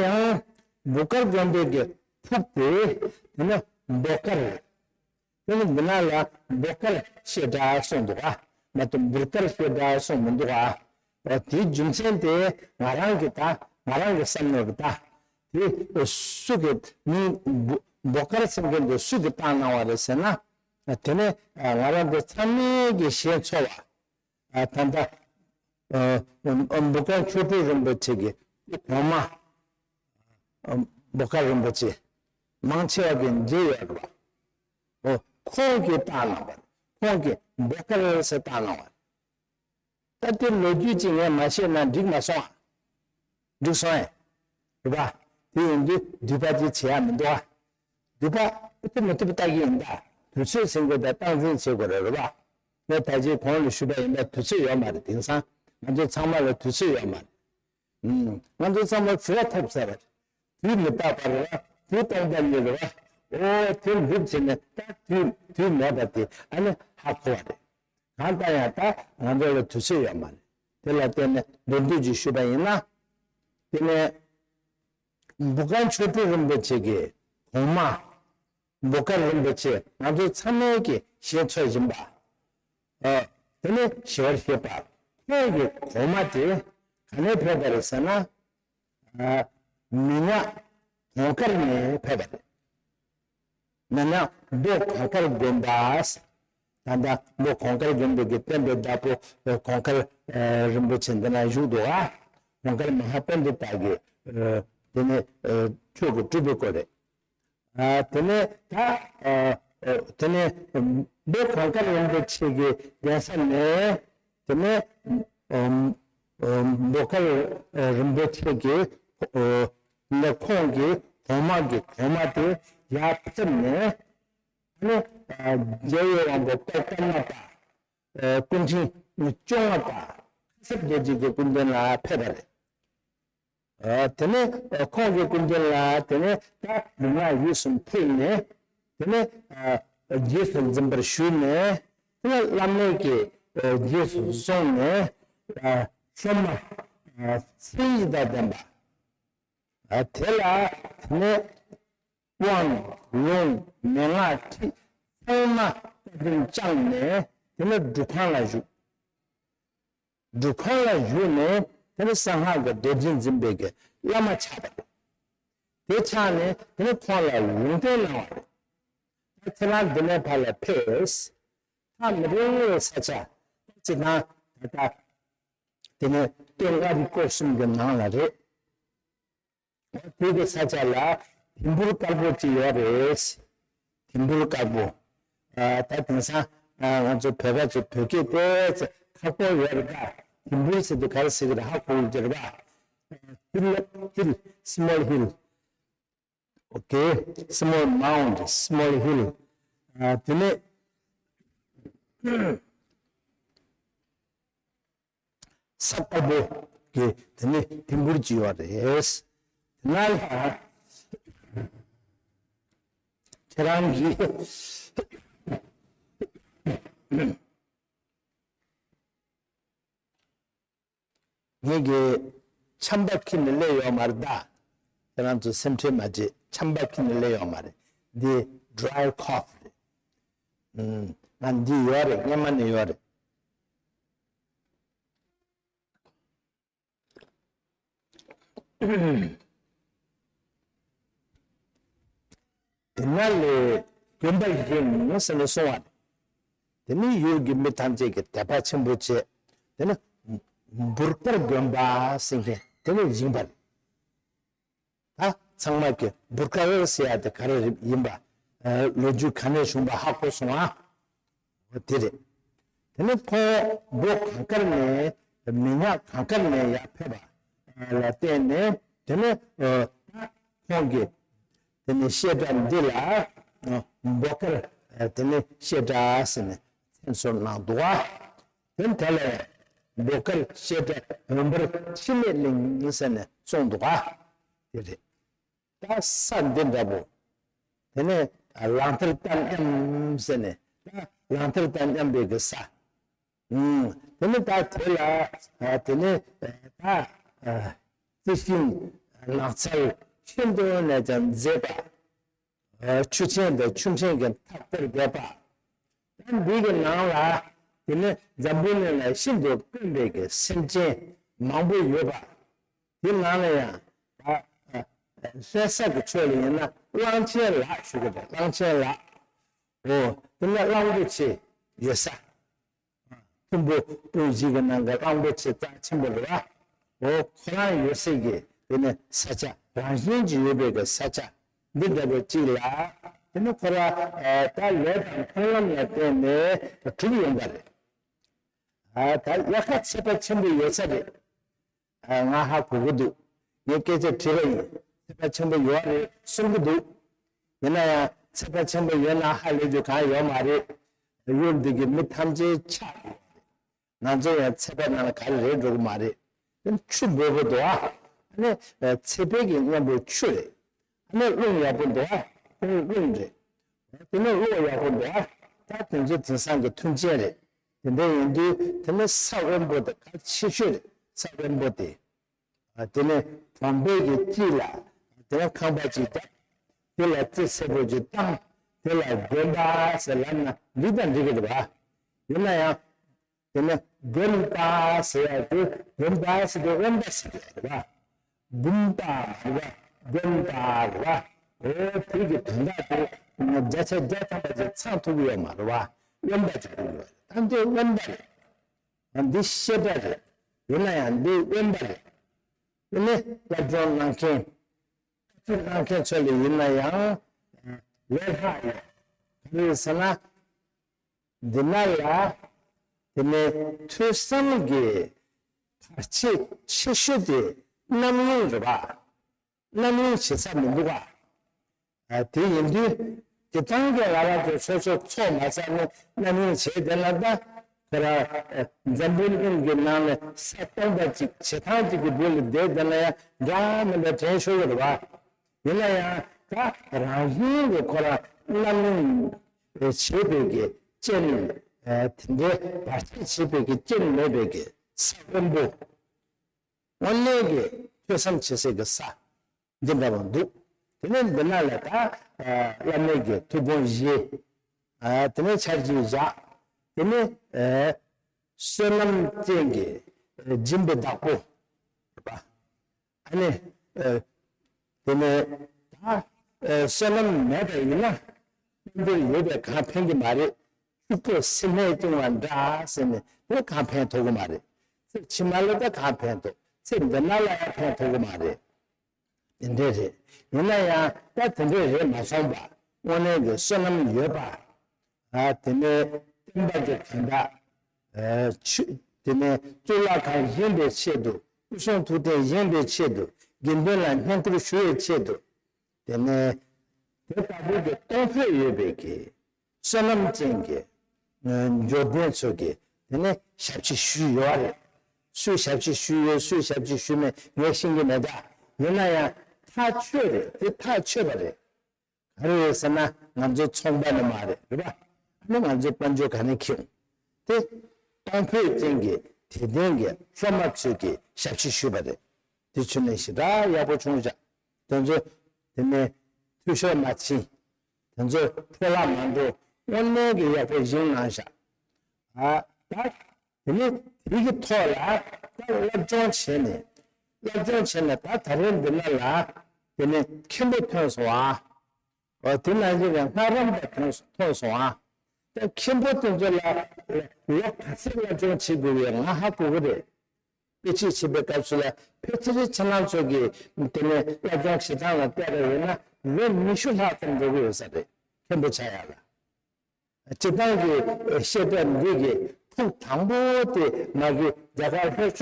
འབུར་དཀར་དགོན་པའི་གི་ཕུག་དེ་དེ་ནས་འབོ་དཀར་རེད། དེ་ནི་འདི་ན་ལ་འབོ་དཀར་བཤད་གྲྭ་གསུངས་འདུག་ག་མ་གཏོགས་འབུར་དཀར་བཤད་གྲྭ་གསུངས་མི་འདུག་ག་ཨ། དེའི་རྒྱུ་མཚན་དེ་ང་རང་གི་ད་ང་རང་གི་བསམ་མནོ་རེད་ད། དེ་སུ་གི་མིང་འབོ་འབོ་དཀར་ཟེར་མཁན་དེ་སུ་གིས་བཏགས་གནང་བ་རེད་ཟེར་ན། དེ་ནས་ང་རང་ཚོ་ཚང་མས་ཀྱི་ཞལ་འཚོ་བ། ད་ལྟ་འབོ་དཀར་མཆོག་སྤྲུལ་རིན་པོ་ཆེ་གི་གོང་མ་འབོ་དཀར་རིན་པོ་ཆེ་མང་ཆེ་བ་གི་མཇལ་ཡོད་རེད་པ། ཁོང་གིས་བཏགས་གནང་བ་རེད། ཁོང་གིས་འབོ་དཀར་ཟེར་བཏགས་གནང་བ་རེད། ད་དེ་ལོ་རྒྱུས་ཅིག་ངས་མ་བཤད་ན་འགྲིག་མ་སོང་ཨ། འགྲིག་སོང་ཨེ། རེད་པ། དེ་ཡིན་དུས་འདུས་པ་ཅིག་བྱེད་ཡ་མི་འདུག་ཨ། འདུས་པ་ཨེ་ཐུབ་མི་ཐུབ་ལྟ་གི་ཡིན་ད། དུས་ཚོད་ཟིན་དགོས་ད། སྟངས་འཛིན་བྱེད་དགོས་རེད། རེད་པ། ངས་ད་ཅི་གོང་ལ་ཞུས་པ་ཡིན་ད། དུས་ཚོད་ཡོད་མ་རེད། དེང་སང་ང་ཚོ་ཚང་མ་ལ་དུས་ཚོད་ཡོད་མ་རེད། ང་ཚོ་ཚང་མ་བྲེལ་བ་ཐེབས་ཚར་བ་རེད། དུས་མི་རྟག་པ་རེད་པ། དུས་སྟོང་པ་ཉིད་རེད་པ། ཨོ་དེ་འགྲུབ་བྱས་ནས་ད་དུས་དུས་མེད་པ་དེ་ཨ་ནི་ཧ་གོ་བ་རེད། གང་ལྟར་ཡང་ད་ང་ཚོ་ལ་དུས་ཚོད་ཡོད་མ་རེད། དེ་ལ་བརྟེན་ནས་མདོར་བསྡུས་ཅིག་ཞུས་པ་ཡིན་ན། དེ་ནས་འབུ་དཀར་མཆོག་སྤྲུལ་རིན་པོ་ཆེ་གི་གོང་མ་འབོ་དཀར་རིན་པོ་ཆེ་ང་ཚོ་ཚང་མས་ཀྱི་ཞལ་འཚོ་བཞིན་པ། ཨ། དེ་ནས་ཞལ་བཞེས་པ། ཁོང་གི་གོང་མ་དེ་ག་ནས་ཕེབས་པ་རེད་ཟེར་ན། ཨ། མི་ཉག་གོང་དཀར་ནས་ཕེབས་པ་རེད། མི་ཉག་འབོ་གོང་དཀར་དགོན་པ། ད་ལྟ་འབོ་གོང་དཀར་དགོན་པའི་གི་བསྟན་པའི་བདག་པོ་གོང་དཀར་རིན་པོ་ཆེ་འདི་ན་བཞུགས་འདུག་ཨ། གོང་དཀར་མ་ཧཱ་པཎྜི་ཏ་གི་དེ་ནས་ཆོས་ཀྱི་སྤྲུལ་པའི་སྐོར་རེད། ཨ། དེ་ནས་ད་ཨ་ཨ་དེ་ནས་འབོ་གོང་དཀར་རིན་པོ་ཆེ་གི་གདན་ས་ནས། དེ་ནས་ཨ་ཨ་འབོ་དཀར་རིན་པོ་ཆེ་གི་ཨ་ནས་ཁོང་གི་གོང་མ་གི་གོང་མ་དེ་ཡར་ཕེབས་ནས། ཨ་ནི་ཨ་རྒྱལ་བའི་དབང་པོ་སྐོར་དཀར་མ་པ། ཨ་སྐུ་ཕྲེང་བཅོ་ལྔ་པ་ཁ་སེར་རྡོ་རྗེ་གི་སྐུ་མདུན་ལ་ཕེབས་པ་རེད། ཨ་དེ་ནས་ཨ་ཁོང་གི་སྐུ་མདུན་ལ་དེ་ནས་ད་ལུས་ངག་ཡིད་གསུམ་ཕུལ་ནས། དེ་ནས་ཨ་རྗེས་སུ་འཛིན་པར་ཞུས་ནས། དེ་ནས་བླ་མས་ཀྱི་ཨ་རྗེས་སུ་བཟུང་ནས། ཨ་སློབ་མ་ཨ་མཚན་ཉིད་དང་ལྡན་པ། ཨ་དེ་ལ་དེ་ནས་དབང་ལུང་མན་ངག་ཁྲིད་ཚང་མ་བཀའ་དྲིན་བསྐྱངས་ནས། དེ་ནས་སྒྲུབ་ཁང་ལ་བཞུགས། སྒྲུབ་ཁང་ལ་བཞུགས་ནས་དེ་ནས་གསང་སྔགས་ཀྱི་རྡོ་རྗེ་འཛིན་པའི་གི་བླ་མ་ཆགས་པ་རེད། དེ་ཆགས་ནས་དེ་ནས་ཁོང་ལ་ལུང་བསྟན་གནང་བ་རེད། ད་ཁྱེད་རང་འདི་ནས་ཕར་ལ་ཕེབས། ཐག་མི་རིང་བའི་ས་ཆ་ཅིག་ན་ད་ལྟ་དེ་ནས་སྟོད་མངའ་རིས་སྐོར་གསུམ་གྱི་ནང་ལ་རེད། བོད་ཀྱི་ས་ཆ་ལ་ཐིམ་ཕུག་དཀར་པོ་ཅིག་ཡོད་རེད། ཐིམ་ཕུར་དཀར་པོ། ཨ་ད་དེང་སང་ཨ་ང་ཚོ་བོད་པ་ཚོ་བོད་སྐད་དེ་ཚོ་ཁག་པོ་ཡོད་རེད་ད། ཐིམ་ཕུར་ཟེར་དུས་ག་རེ་ཟེར་གི་རེད། ཧ་གོ་གི་རེད་པ། hill, hill, small hill. Okay, small mound, small hill. ཨ་དེ་ནས་ས་དཀར་པོ་གི་དེ་ནས་ཐིམ་ཕུར་གྱི་ཡོད་རེད། དེ་ན་ལ་ཁྱེད་རང་གིས་ངེད་ཀྱི་ཆམ་པ་ཁྱེར་ནས་སླེབས་ཡོད་མ་རེད་ད། ཁྱེད་རང་ཚོ་སེམས་ཁྲལ་མ་བྱེད། ཆམ་པ་ཁྱེར་ནས་སླེབས་ཡོད་མ་རེད། འདི་dry cough རེད། ཨུམ། ང་འདི་ཡོད་རེད། སྔན་མ་ནས་ཡོད་རེད། དེ་ན་ལས་དགོན་པ་བཞེངས་ཟེར་ནས་གསུང་བ་རེད། དེ་ནི་ཡུལ་གྱི་མི་ཐམས་ཅད་ཀྱིས་དད་པ་ཆེན་པོ་བྱས། དེ་ནི་འབུར་དཀར་དགོན་པ་ཟེར་མཁན་དེ་ནི་བཞེངས་པ་རེད། ད་ཚང་མ་གིས་འབུར་དཀར་ཟེར་ཡ་དེ་ག་རེ་ཡིན་པ། ཨ་ལོ་རྒྱུས་ག་ནས་བྱུང་པ་ཧ་གོ་སོང་ཨ། འོ་དེ་རེད། དེ་ནས་ཁོང་མགོ་གངས་དཀར་ནས་མི་ཉག་གངས་དཀར་ནས་ཡར་ཕེབས་པ་ལ་བརྟེན་ནས། དེ་ནས་ཨ་ཁོང་གིས་དེ་ནས་བཤད་གྲྭ་འདི་ལ་ཨ་འབོ་དཀར། ཨ་དེ་ནས་བཤད་གྲྭ་ཟེར་ནས་མཚན་གསོལ་གནང་འདུག་ག། དེ་དེ་ལ་ཡང་འབོ་དཀར་བཤད་གྲྭ་འོད་འབར་འཆི་མེད་གླིང་ཟེར་ནས་གསུངས་འདུག་ག། དེ་རེད། ད་ས་འདི་འདྲ་པོ། དེ་ནས་ལང་ཐར་རྟ་མཉམ་ཟེར་ནས། ད་ལང་ཐར་རྟ་མཉམ་པའི་གི་ས། ཨུམ། དེ་ནས་ད་དེ་ལ་དེ་ནས་ད་རྩི་ཤིང་ནགས་ཚལ་ཤིན་ཏུ་ནས་ཀྱང་མཛེས་པ། ཆུ་ཆེན་དང་ཆུ་ཕྲན་གྱིས་མཐའ་བསྐོར་བསྡད་པ། ད་འདི་གི་ནང་ལ་དེ་ནས་འཛམ་བུ་གླིང་ལ་ཤིན་ཏུ་དཀོན་པའི་གི་སེམས་ཅན་མང་པོ་ཡོད་པ། དེ་ནང་ལ་ཡང་ད་ལྷ་ས་གི་ཕྱོགས་ལ་ཡིན་ན་གླང་ཆེན་ལགས་ཞུ་གི་རེད། གླང་ཆེན་ལགས། འོ་དེ་ནས་གླང་པོ་ཆེ་ཡོད་ས། ཐུམ་པོ་སྤུན་བཞི་གི་ནང་གི་གླང་པོ་ཆེ་རྩ་ཆེན་པོ་རེད་པ། འོ་ཁོ་རང་ཡོད་སའི་གི་དེ་ནས་ས་ཆ་རང་བཞིན་གྱིས་ཡོད་པའི་གི་ས་ཆ་འདི་འདྲ་པོ་གཅིག་ལ། དེ་ནས་ཁོ་རང་ད་ལས་དང་མཐོང་ལམ་ལ་བརྟེན་ནས་གྲུབ་ཡོང་པ་རེད། ད་ལས་ཀ་ཚད་པ་ཆེན་པོ་ཡོད་ས་རེད། ང་ཧ་གོ་གི་འདུག་ངས་སྐད་ཆ་དྲིས་པ་ཡིན། ཚད་པ་ཆེན་པོ་ཡོད་རེད་གསུང་གི་འདུག་ཡིན་ན་ཡང་ཚད་པ་ཆེན་པོ་ཡོད་ན་ཧ་ལས་རྒྱུ་གང་ཡོད་མ་རེད། ཡུལ་འདི་གི་མི་ཐམས་ཅད་ཆགས་ཡོད་རེད། ང་ཚོ་ཡང་ཚད་པ་ནང་ལ་ག་རེ་རེད་འགྲོ་གི་མ་རེད། ཆུ་འབོལ་པོ་འདུག་ཨ་ནི་ཚད་པའི་གི་གཉེན་པོ་ཆུ་རེད། ཨ་ནི་རླུང་ཡག་པོ་འདུག་ཨ་ནི་རླུང་རེད། དེ་ནས་གློག་ཡག་པོ་འདུག་ཨ། ད་དེ་ཚོ་དེང་སང་གི་མཐུན་རྐྱེན་རེད། དེ་འདྲ་ཡིན་དུས་དེ་ནས་ས་དབེན་པོ་དེ་གལ་ཆེ་ཤོས་རེད། ས་དབེན་པོ་དེ། དེ་ནས་གྲོང་པའི་གི་དཀྱིལ་ལ་དེ་ནས་ཁང་པ་ཅིག་བརྒྱབ། དེ་ལ་རྩི་སེར་པོ་ཅིག་བཏང་། དེ་ལ་དགོན་པ་ཟེར་ལབ་ན་འགྲིག་དང་འགྲིག་གི་རེད་པ། ཡིན་ན་ཡང་། དེ་ནས་དགོན་པ་ཟེར་ཡག་དེ་དགོན་པ་ཟེར་དེ་དབེན་པ་ཟེར་དེ་རེད་པ། དགོན་པ་རེད་པ། དགོན་པ་རེད་པ། འོ་དེ་གི་དོན་དག་དེ་བརྒྱ་ཆ་བརྒྱ་ཐམ་པ་ཅིག་ཚང་ཐུབ་ཀྱི་ཡོད་མ་རེད་པ། དབེན་པ་ཅིག་ཡོད་རེད། ད་འདི་དབེན་པ་རེད། འདི་བཤད་གྲྭ་རེད། ཡིན་ན་ཡང་འདི་དབེན་པ་རེད། དེ་ནས་སློབ་སྦྱོང་གནང་མཁན། བཀའ་ཁྲིད་གནང་མཁན་ཚོ་ལ་ཡིན་ན་ཡང་ལས་སླ་ཡོད། ག་རེ་ཟེར་ན། འདི་ན་ལ་དེ་ནས་ཐོས་བསམ་གྱི་བར་ཆད་ཆེ་ཤོས་དེ་རྣམ་གཡེང་རེད་པ། རྣམ་གཡེང་བྱེད་ས་མི་འདུག་ག། དེ་ཡིན་དུས་དེ་ཐང་གི་ལ་ལ་ཚོ་སོ་སོ་ཚོགས་མ་ཟ་ནས་རྣམ་གཡེང་བྱས་བསྡད་ན་ད། ཁོ་ར་འཛམ་བུ་གླིང་གི་ནང་ནས་ས་སྟོང་པ་ཅིག་བྱེ་ཐང་ཅིག་གི་སྦུག་ལ་བསྡད་བསྡད་ན་ཡང་འདྲ་མི་འདྲ་དྲན་ཤོར་གི་རེད་པ། ཡིན་ན་ཡང་ད་རང་བཞིན་གྱིས་ཁོ་རང་རྣམ་གཡེང་བྱེད་པའི་གི་རྐྱེན། དེ་འདྲའི་བར་ཆད་བྱེད་པའི་གི་རྐྱེན་མེད་པའི་གི་ས་དབེན་པོ། དངོས་གནས་ཀྱི་ཐོས་བསམ་བྱེད་སའི་གི་ས་འདི་འདྲ་བ་འདུག་དེ་ནས་འདི་ན་ལ་ད་བླ་མའི་གི་ཐུགས་དགོངས་བཞེས། དེ་ནས་ཆར་ཆུ་བཞག་དེ་ནས་བསོད་ནམས་ཅན་གྱི་སྦྱིན་པའི་བདག་པོ། ཨ་ནི། ཨ། དེ་ནས་ད། ཨ། བསོད་ནམས་མེད་པ་ཡིན་ན། དཔལ་འབྱོར་ཡོད་པས་གང་ཕན་གྱི་མ་རེད། ཕྱུག་པོ་སེམས་ནད་བཅིངས་པ་འདྲ་ཟེར་ནས་དེ་གང་ཕན་ཐོགས་ཀྱི་མ་རེད། ཚེ་ཕྱི་མ་ལ་ད་གང་ཕན་ཐོགས། ཚེ་འདི་ན་ལ་ཡང་ཕན་ཐོགས་ཀྱི་མ་རེད། དེ་འདྲས་རེད། ཡིན་ན་ཡང་ད་དེ་འདྲས་རེད་མ་སོང་པ། དངོས་གནས་ཀྱི་བསོད་ནམས་ཡོད་པ། ཨ་དེ་ནས་བསྟན་པ་གི་དོན་དག་ཨ་ཆོས་དེ་ནས་གཙུག་ལག་ཁང་བཞེངས་པའི་ཆེད་དུ། སྐུ་གསུང་ཐུགས་རྟེན་བཞེངས་པའི་ཆེད་དུ། དགེ་འདུན་ལ་བསྙེན་བཀུར་ཞུ་བའི་ཆེད་དུ། དེ་ནས་དེ་ལྟ་བུ་གི་གཏོང་ཕོད་ཡོད་པའི་གི་བསོད་ནམས་ཅན་གྱི་ཨ་འབྱོར་ལྡན་ཚོ་གིས་དེ་ནས་ཞབས་ཕྱི་ཞུས་ཡོད་རེད། སུས་ཞབས་ཕྱི་ཞུས་ཡོད། སུས་ཞབས་ཕྱི་ཞུས་མེད་ངས་ཤེས་ཀྱི་མེད་ད། ཡིན་ན་ཡང་ཐག་ཆོད་རེད། དེ་ཐག་ཆོད་པ་རེད། ག་རེ་རེད་ཟེར་ན་ང་ཚོ་ཚོང་པ་ནི་མ་རེད། རེད་པ། ཨ་ནི་ང་ཚོའི་དཔལ་འབྱོར་ག་ནས་ཁེངས། དེ་གཏོང་ཕོད་ཅན་གྱི་དད་ལྡན་གྱི་སློབ་མ་ཚོས་ཀྱི་ཞབས་ཕྱི་ཞུས་པ་རེད། དེ་ཚོ་ནས་ཞེ་དྲག་ཡག་པོ་བྱུང་བཞག་དེ་ཚོ་དེ་ནས་འཐུས་ཤོར་མ་ཕྱིན། དེ་ཚོ་འཕྲོ་བརླག་མ་འགྲོ། དངོས་གནས་ཀྱི་ཡག་པོ་བཞེངས་གནང་བཞག་ཨ་ད། དེ་ནས་དེ་གི་ཐོག་ལ་ད་སློབ་སྦྱོང་བྱས་ནས། སློབ་སྦྱོང་བྱས་ནས་ད་ད་རེས་འདི་ན་ལ་དེ་ནས་མཁན་པོ་ཐོན་སོང་ཨ། འོ་དེ་ནང་བཞིན་གྱི་སྔགས་རམས་པ་ཐོན་ཐོན་སོང་ཨ། ད་མཁན་པོ་དེ་ཚོ་ལ་ལོ་ག་ཚོད་སློབ་སྦྱོང་བྱེད་དགོས་པའི་ང་ཧ་གོ་གི་རེད། དཔེ་ཁྲིད་བྱེད་པའི་སྐབས་སུ་ལ་ཕལ་ཆེར་ཁྱེད་རང་ཚོ་གི་དེ་ནས་སློབ་སྦྱོང་བྱེད་སྟངས་ལ་བལྟས་པ་ཡིན་ན་ལོ་ཉི་ཤུ་ལྷག་ཙམ་འགྲོ་གི་ཡོད་ས་རེད། མཁན་པོ་ཆགས་ཡག་ལ། སྤྱིར་བཏང་གི་བཤད་གྲྭ་འདི་གི་ཕུགས་དང་པོ་དེ་མ་གི་རྒྱ་གར་ལྷོ་ཕྱོགས་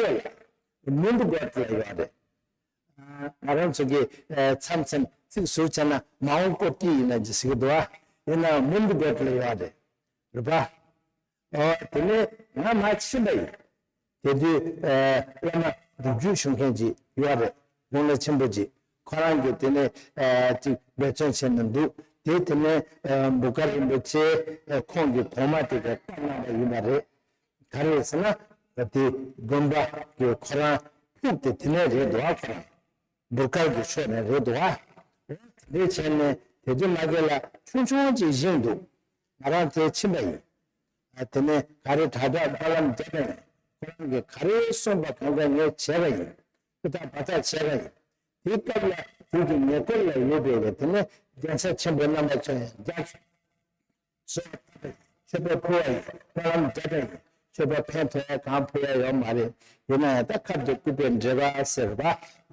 ལ་མུན་དུ་སྒོ་ལ་ཡོད་རེད། ང་རང་ཚོ་གི་མཚམས་མཚམས་ཚིག་ཟུར་བྱས་ན་མ་འོངས་སྐོར་གྱི་ཡིན་ན་ཅི་ཟེར་གི་འདུག་ཨ། ཡིན་ན་མུན་དུ་སྒོ་ལ་ཡོད་རེད། རེད་པ། ཨོ་དེ་ནས་ང་མ་ཕྱིན་པ་ཡིན། དེ་དུས་ཨ་བླ་མ་སྒྲུབ་བརྒྱུད་ཞུ་མཁན་ཅིག་ཡོད་རེད། དགུང་ལོ་ཆེན་པོ་ཅིག་ཁོ་རང་གིས་དེ་ནས་ཨ་ཅིག་འབད་བརྩོན་བྱས་ནས་འདུག་དེ་དེ་ནས་ཨ་འབུ་དཀར་རིན་པོ་ཆེ་ཨ་ཁོང་གི་གོང་མ་དེ་ག་བཀའ་གནང་བ་ཡིན་པ་རེད། ག་རེ་རེད་ཟེར་ན་དེ་དགོན་པ་གི་ཁོ་རང་ཕུག་དེ་དེ་ནས་རེད་འདུག་ཨ། ཁོ་རང་འབུ་དཀར་གྱི་ཕྱོགས་ནས་རེད་འདུག་ཨ། དེ་བྱས་ནས་དེ་དུས་མ་གི་ལ་ཆུང་ཆུང་ཅིག་བཞེངས་འདུག་ང་རང་དེར་ཕྱིན་པ་ཡིན། ཨ་དེ་ནས་ག་རེ་དྲག་དྲག་དཔར་ལམ་བརྒྱབ་པ་ཡིན། ཁོ་རང་གིས་ག་རེ་གསུངས་པ་གང་ག་ངས་བྱས་པ་ཡིན། ཧུར་ཐག་འབད་ཐག་བྱས་པ་ཡིན། དེའི་སྐབས་ལ་དེ་གི་ཉེ་འཁོར་ལ་ཡོད་པའི་དེ་ནས་གདན་ས་ཆེན་པོ་རྣམ་པ་ཚོ་ཡང་རྒྱ་ཆེ། གསོལ་བ་བཏབ་པ་ཡིན། མཆོད་པ་ཕུལ་བ་ཡིན། དཔར་ལམ་བརྒྱབ་པ་ཡིན། མཆོད་པ་ཕན་ཐོགས་ཡ་གང་ཕུལ་ཡ་ཡོད་མ་རེད། ཡིན་ན་ཡང་ད་ཁབ་ཏུ་བཀུག་པའི་འགྲེལ་པ་ཟེར་བ་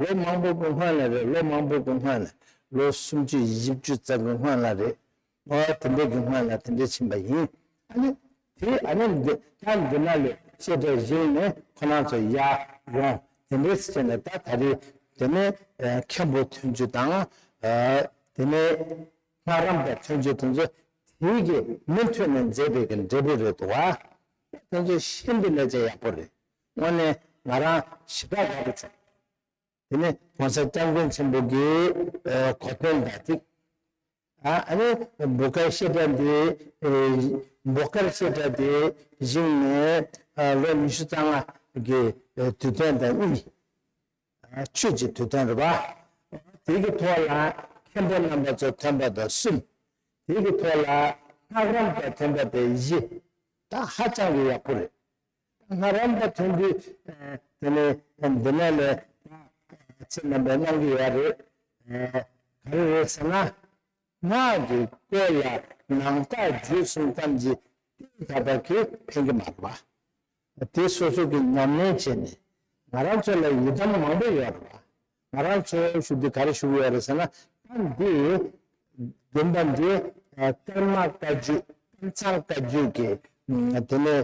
ལོ་མང་པོ་གི་སྔོན་ལ་རེད། ལོ་མང་པོ་གི་སྔོན་ལ་ལོ་སུམ་ཅུ་བཞི་བཅུ་ཙམ་གི་སྔོན་ལ་རེད། ཨོ་དེ་འདྲའི་གི་སྔོན་ལ་དེ་འདྲའི་ཕྱིན་པ་ཡིན། ཨ་ནི་དེ་ཨ་ནི་འདི་ད་འདི་ན་ལས་བཤད་གྲྭ་བཞེངས་ནས་ཁོ་རང་ཚོ་ཡར་ཡོང་དེ་འདྲའི་ཕྱིན་ནས་ད་ད་རེས་དེ་ནས་ཨ་མཁན་པོ་ཐོན་རྒྱུ་དང་ཨ་དེ་ནས་སྨག་རམས་པ་ཐོན་རྒྱུ་དེ་ཚོ་དེའི་གི་མུ་མཐུད་ནས་མཛད་པའི་གི་འབྲས་བུ་རེད་འདུག་བ། དེ་ཚོ་ཤིན་ཏུ་ལས་བྱ་ཡག་པོ་རེད། དངོས་གནས་ང་རང་ཞེ་དྲག་དགའ་པོ་བྱུང་། དེ་ནས་༸གོང་ས་༸སྐྱབས་མགོན་ཆེན་པོ་གི་ཨ་གོ་སྟོན་དང་གཅིག་ཨ་ཨ་ནི་འབུ་དཀར་བཤད་གྲྭ་འདི་ཨེ་འབུ་དཀར་བཤད་གྲྭ་འདི་བཞེངས་ནས་ཨ་ལོ་ཉི་ཤུ་རྩ་ལྔ་གི་ཨེ་དུས་སྟོན་དང་གཉིས། ཨ་ཆོས་ཀྱི་དུས་སྟོན་རེད་པ། དེ་གི་ཐོག་ལ་མཁན་པོ་རྣམ་པ་ཚོ་ཐོན་པ་དང་གསུམ། དེ་གི་ཐོག་ལ་སྔགས་རམས་པ་ཐོན་པ་དེ་བཞི། ད་ཧ་ཅང་གི་ཡག་པོ་རེད། སྔགས་རམས་པ་ཐོན་དུས་ཨ་དེ་ནས་འདི་ནས་ལས་ད་ཚེ་རྣམ་པའི་གནང་གི་ཡོད་རེད། ཨ་ག་རེ་རེད་ཟེར་ན། སྔགས་ཀྱི་སྐོར་ལ་ནང་རྟགས་བརྗོད་གསུམ་ཙམ་གྱིས་གཏན་ལ་དག་པ་གིས་ཕན་གྱི་མ་རེད་པ། དེ་སོ་སོ་གིས་ཉམས་ལེན་བྱས་ནས་ང་རང་ཚོ་ལ་ཡི་དམ་མང་པོ་ཡོད་རེད་པ། ང་རང་ཚོ་ཞུ་དུས་ག་རེ་ཞུ་གི་ཡོད་རེད་ཟེར་ན། ད་འདི་དགོན་པ་འདི་ཀརྨ་བཀའ་བརྒྱུད་ཀམ་ཚང་བཀའ་བརྒྱུད་ཀྱི་དེ་ནས་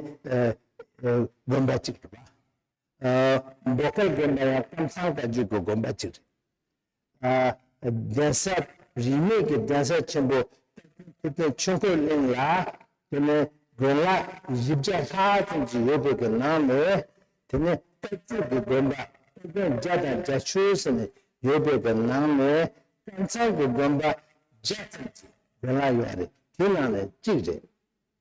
དགོན་པ་གཅིག་རེད་པ། ཨ་འབོ་དཀར་དགོན་པ་ཡང་ཀམ་ཚང་བཀའ་བརྒྱུད་ཀྱི་དགོན་པ་གཅིག་རེད། ཨ་གདན་ས་རིས་མེད་ཀྱི་གདན་ས་ཆེན་པོ་ཐུབ་བསྟན་ཆོས་འཁོར་གླིང་ལ་དེ་ནས་དགོན་ལག་བཞི་བརྒྱ་ལྷག་ཙམ་ཅིག་ཡོད་པའི་གི་ནང་ནས་དེ་ནས་བཀའ་བརྒྱུད་ཀྱི་དགོན་པ་བཀའ་དགོན་བརྒྱ་དང་བརྒྱད་ཅུ་ཟེར་ནས་ཡོད་པའི་གི་ནང་ནས་ཀམ་ཚང་གི་དགོན་པ་བརྒྱ་ཙམ་ཅིག་དགོན་ལག་ཡོད་རེད། དེ་ནང་ནས་གཅིག་རེད།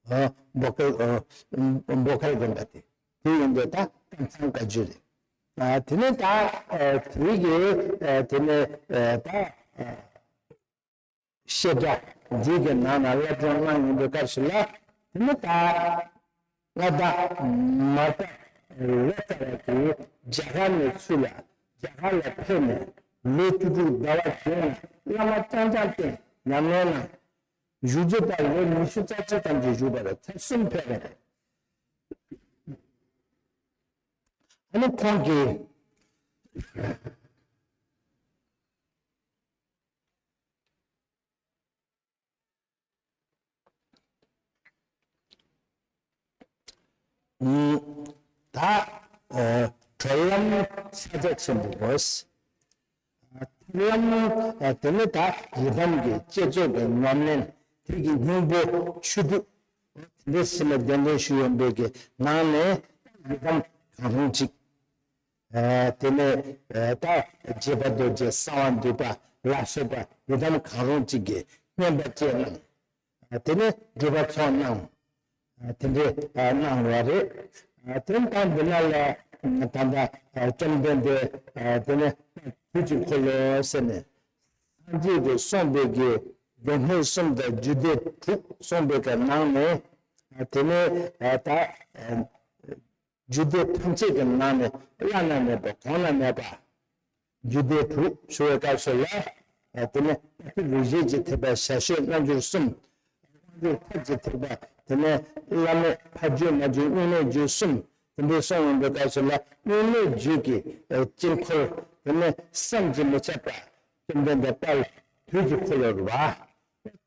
ཨ་འབོ་དཀར་ཨ་འབོ་དཀར་དགོན་པ་དེ། དེ་ཡིན་དུས་ད་ཀམ་ཚང་བཀའ་བརྒྱུད་རེད། ཨ་དེ་ནས་ད་ཨ་དེ་གི་ཨ་དེ་ནས་ཨ་ད་ཨ་བཤད་གྲྭ་འདི་གི་ནང་ན་སློབ་སྦྱོང་གནང་ཡོང་དུས་སྐབས་སུ་ལ་དེ་ནས་ད་མངའ་བདག་མར་པ་ལོ་ཙཱ་བ་གིས་རྒྱ་གར་ནས་ཚུར་ལ་རྒྱ་གར་ལ་ཕེབས་ནས་ལོ་བཅུ་དྲུག་ཟླ་བ་བརྒྱད་ནས་བླ་མ་རྐྱང་རྐྱང་བསྟེན་ཉམས་ལེན་གནང་། བཞུགས་རྒྱུ་ད་ལོ་ཉི་ཤུ་རྩ་གཅིག་ཙམ་གྱི་བཞུགས་པ་རེད། ཚར་གསུམ་ཕེབས་པ་རེད། ཨ་ནི་ཁོང་གིས་ ཨ། གྲོལ་ལམ་ཕྱག་རྒྱ་ཆེན་པོ། ཐར་ལམ། དེ་ནི་ད་ཡི་དམ་གྱི་བསྐྱེད་རྫོགས་ཀྱི་ཉམས་ལེན་དེ་གི་སྙིང་པོ་ཆོས་དྲུག་དེ་འདྲའི་ཕྱི་ནས་གདན་འདྲེན་ཞུས་ཡོད་པའི་གི་ནང་ནས་ཡི་དམ་གང་རུང་གཅིག་དེ་ནས་ད་རྗེ་དཔལ་རྡོ་རྗེ་གསང་བ་འདུས་པ་ལ་སོགས་པ་ཡི་དམ་གང་རུང་གཅིག་གི་བསྙེན་པ་བཅས་གནང་། དེ་ནས་སྒྲུབ་པ་ཚོགས་གནང་། དེ་འདྲའི་གནང་བ་རེད། དེ་ལྟར་འདི་ན་ལ་ད་ལྟ་བཅོམ་ལྡན་འདས་དེ་ནས་དུས་ཀྱི་འཁོར་ལོ་ཟེར་ནས་སངས་རྒྱས་ཀྱིས་གསུངས་པའི་གི་སྡེ་སྣོད་གསུམ་དང་རྒྱུད་སྡེ་དྲུག་གསུངས་པའི་གི་ནང་ནས་དེ་ནས་ད། རྒྱུད་སྡེ་ཐམས་ཅད་ཀྱི་ནང་ནས་བླ་ན་མེད་པ་གོང་ན་མེད་པ། རྒྱུད་སྡེ་དྲུག་ཞུ་བའི་སྐབས་སུ་ལ། དེ་ནས་ཨ་ཏི་རིག་བྱེད་ཀྱི་ཐེག་པ་ཞར་བཤད་རྣལ་འབྱོར་གསུམ། དབང་ཕྱུག་ཐབས་ཀྱི་ཐེག་པ་དེ་ནས་བླ་མེད་ཕ་རྒྱུད་མ་རྒྱུད་དངོས་གནས་རྒྱུད་གསུམ། དེ་འདྲའི་གསུངས་ཡོང་པའི་སྐབས་སུ་ལ་དངོས་གནས་རྒྱུད་ཀྱི་དཀྱིལ་འཁོར་དེ་ནས་བསམ་གྱིས་མི་ཁྱབ་པ་བཅོམ་ལྡན་འདས་དཔལ་དུས་ཀྱི་འཁོར་ལོ་རེད་བ།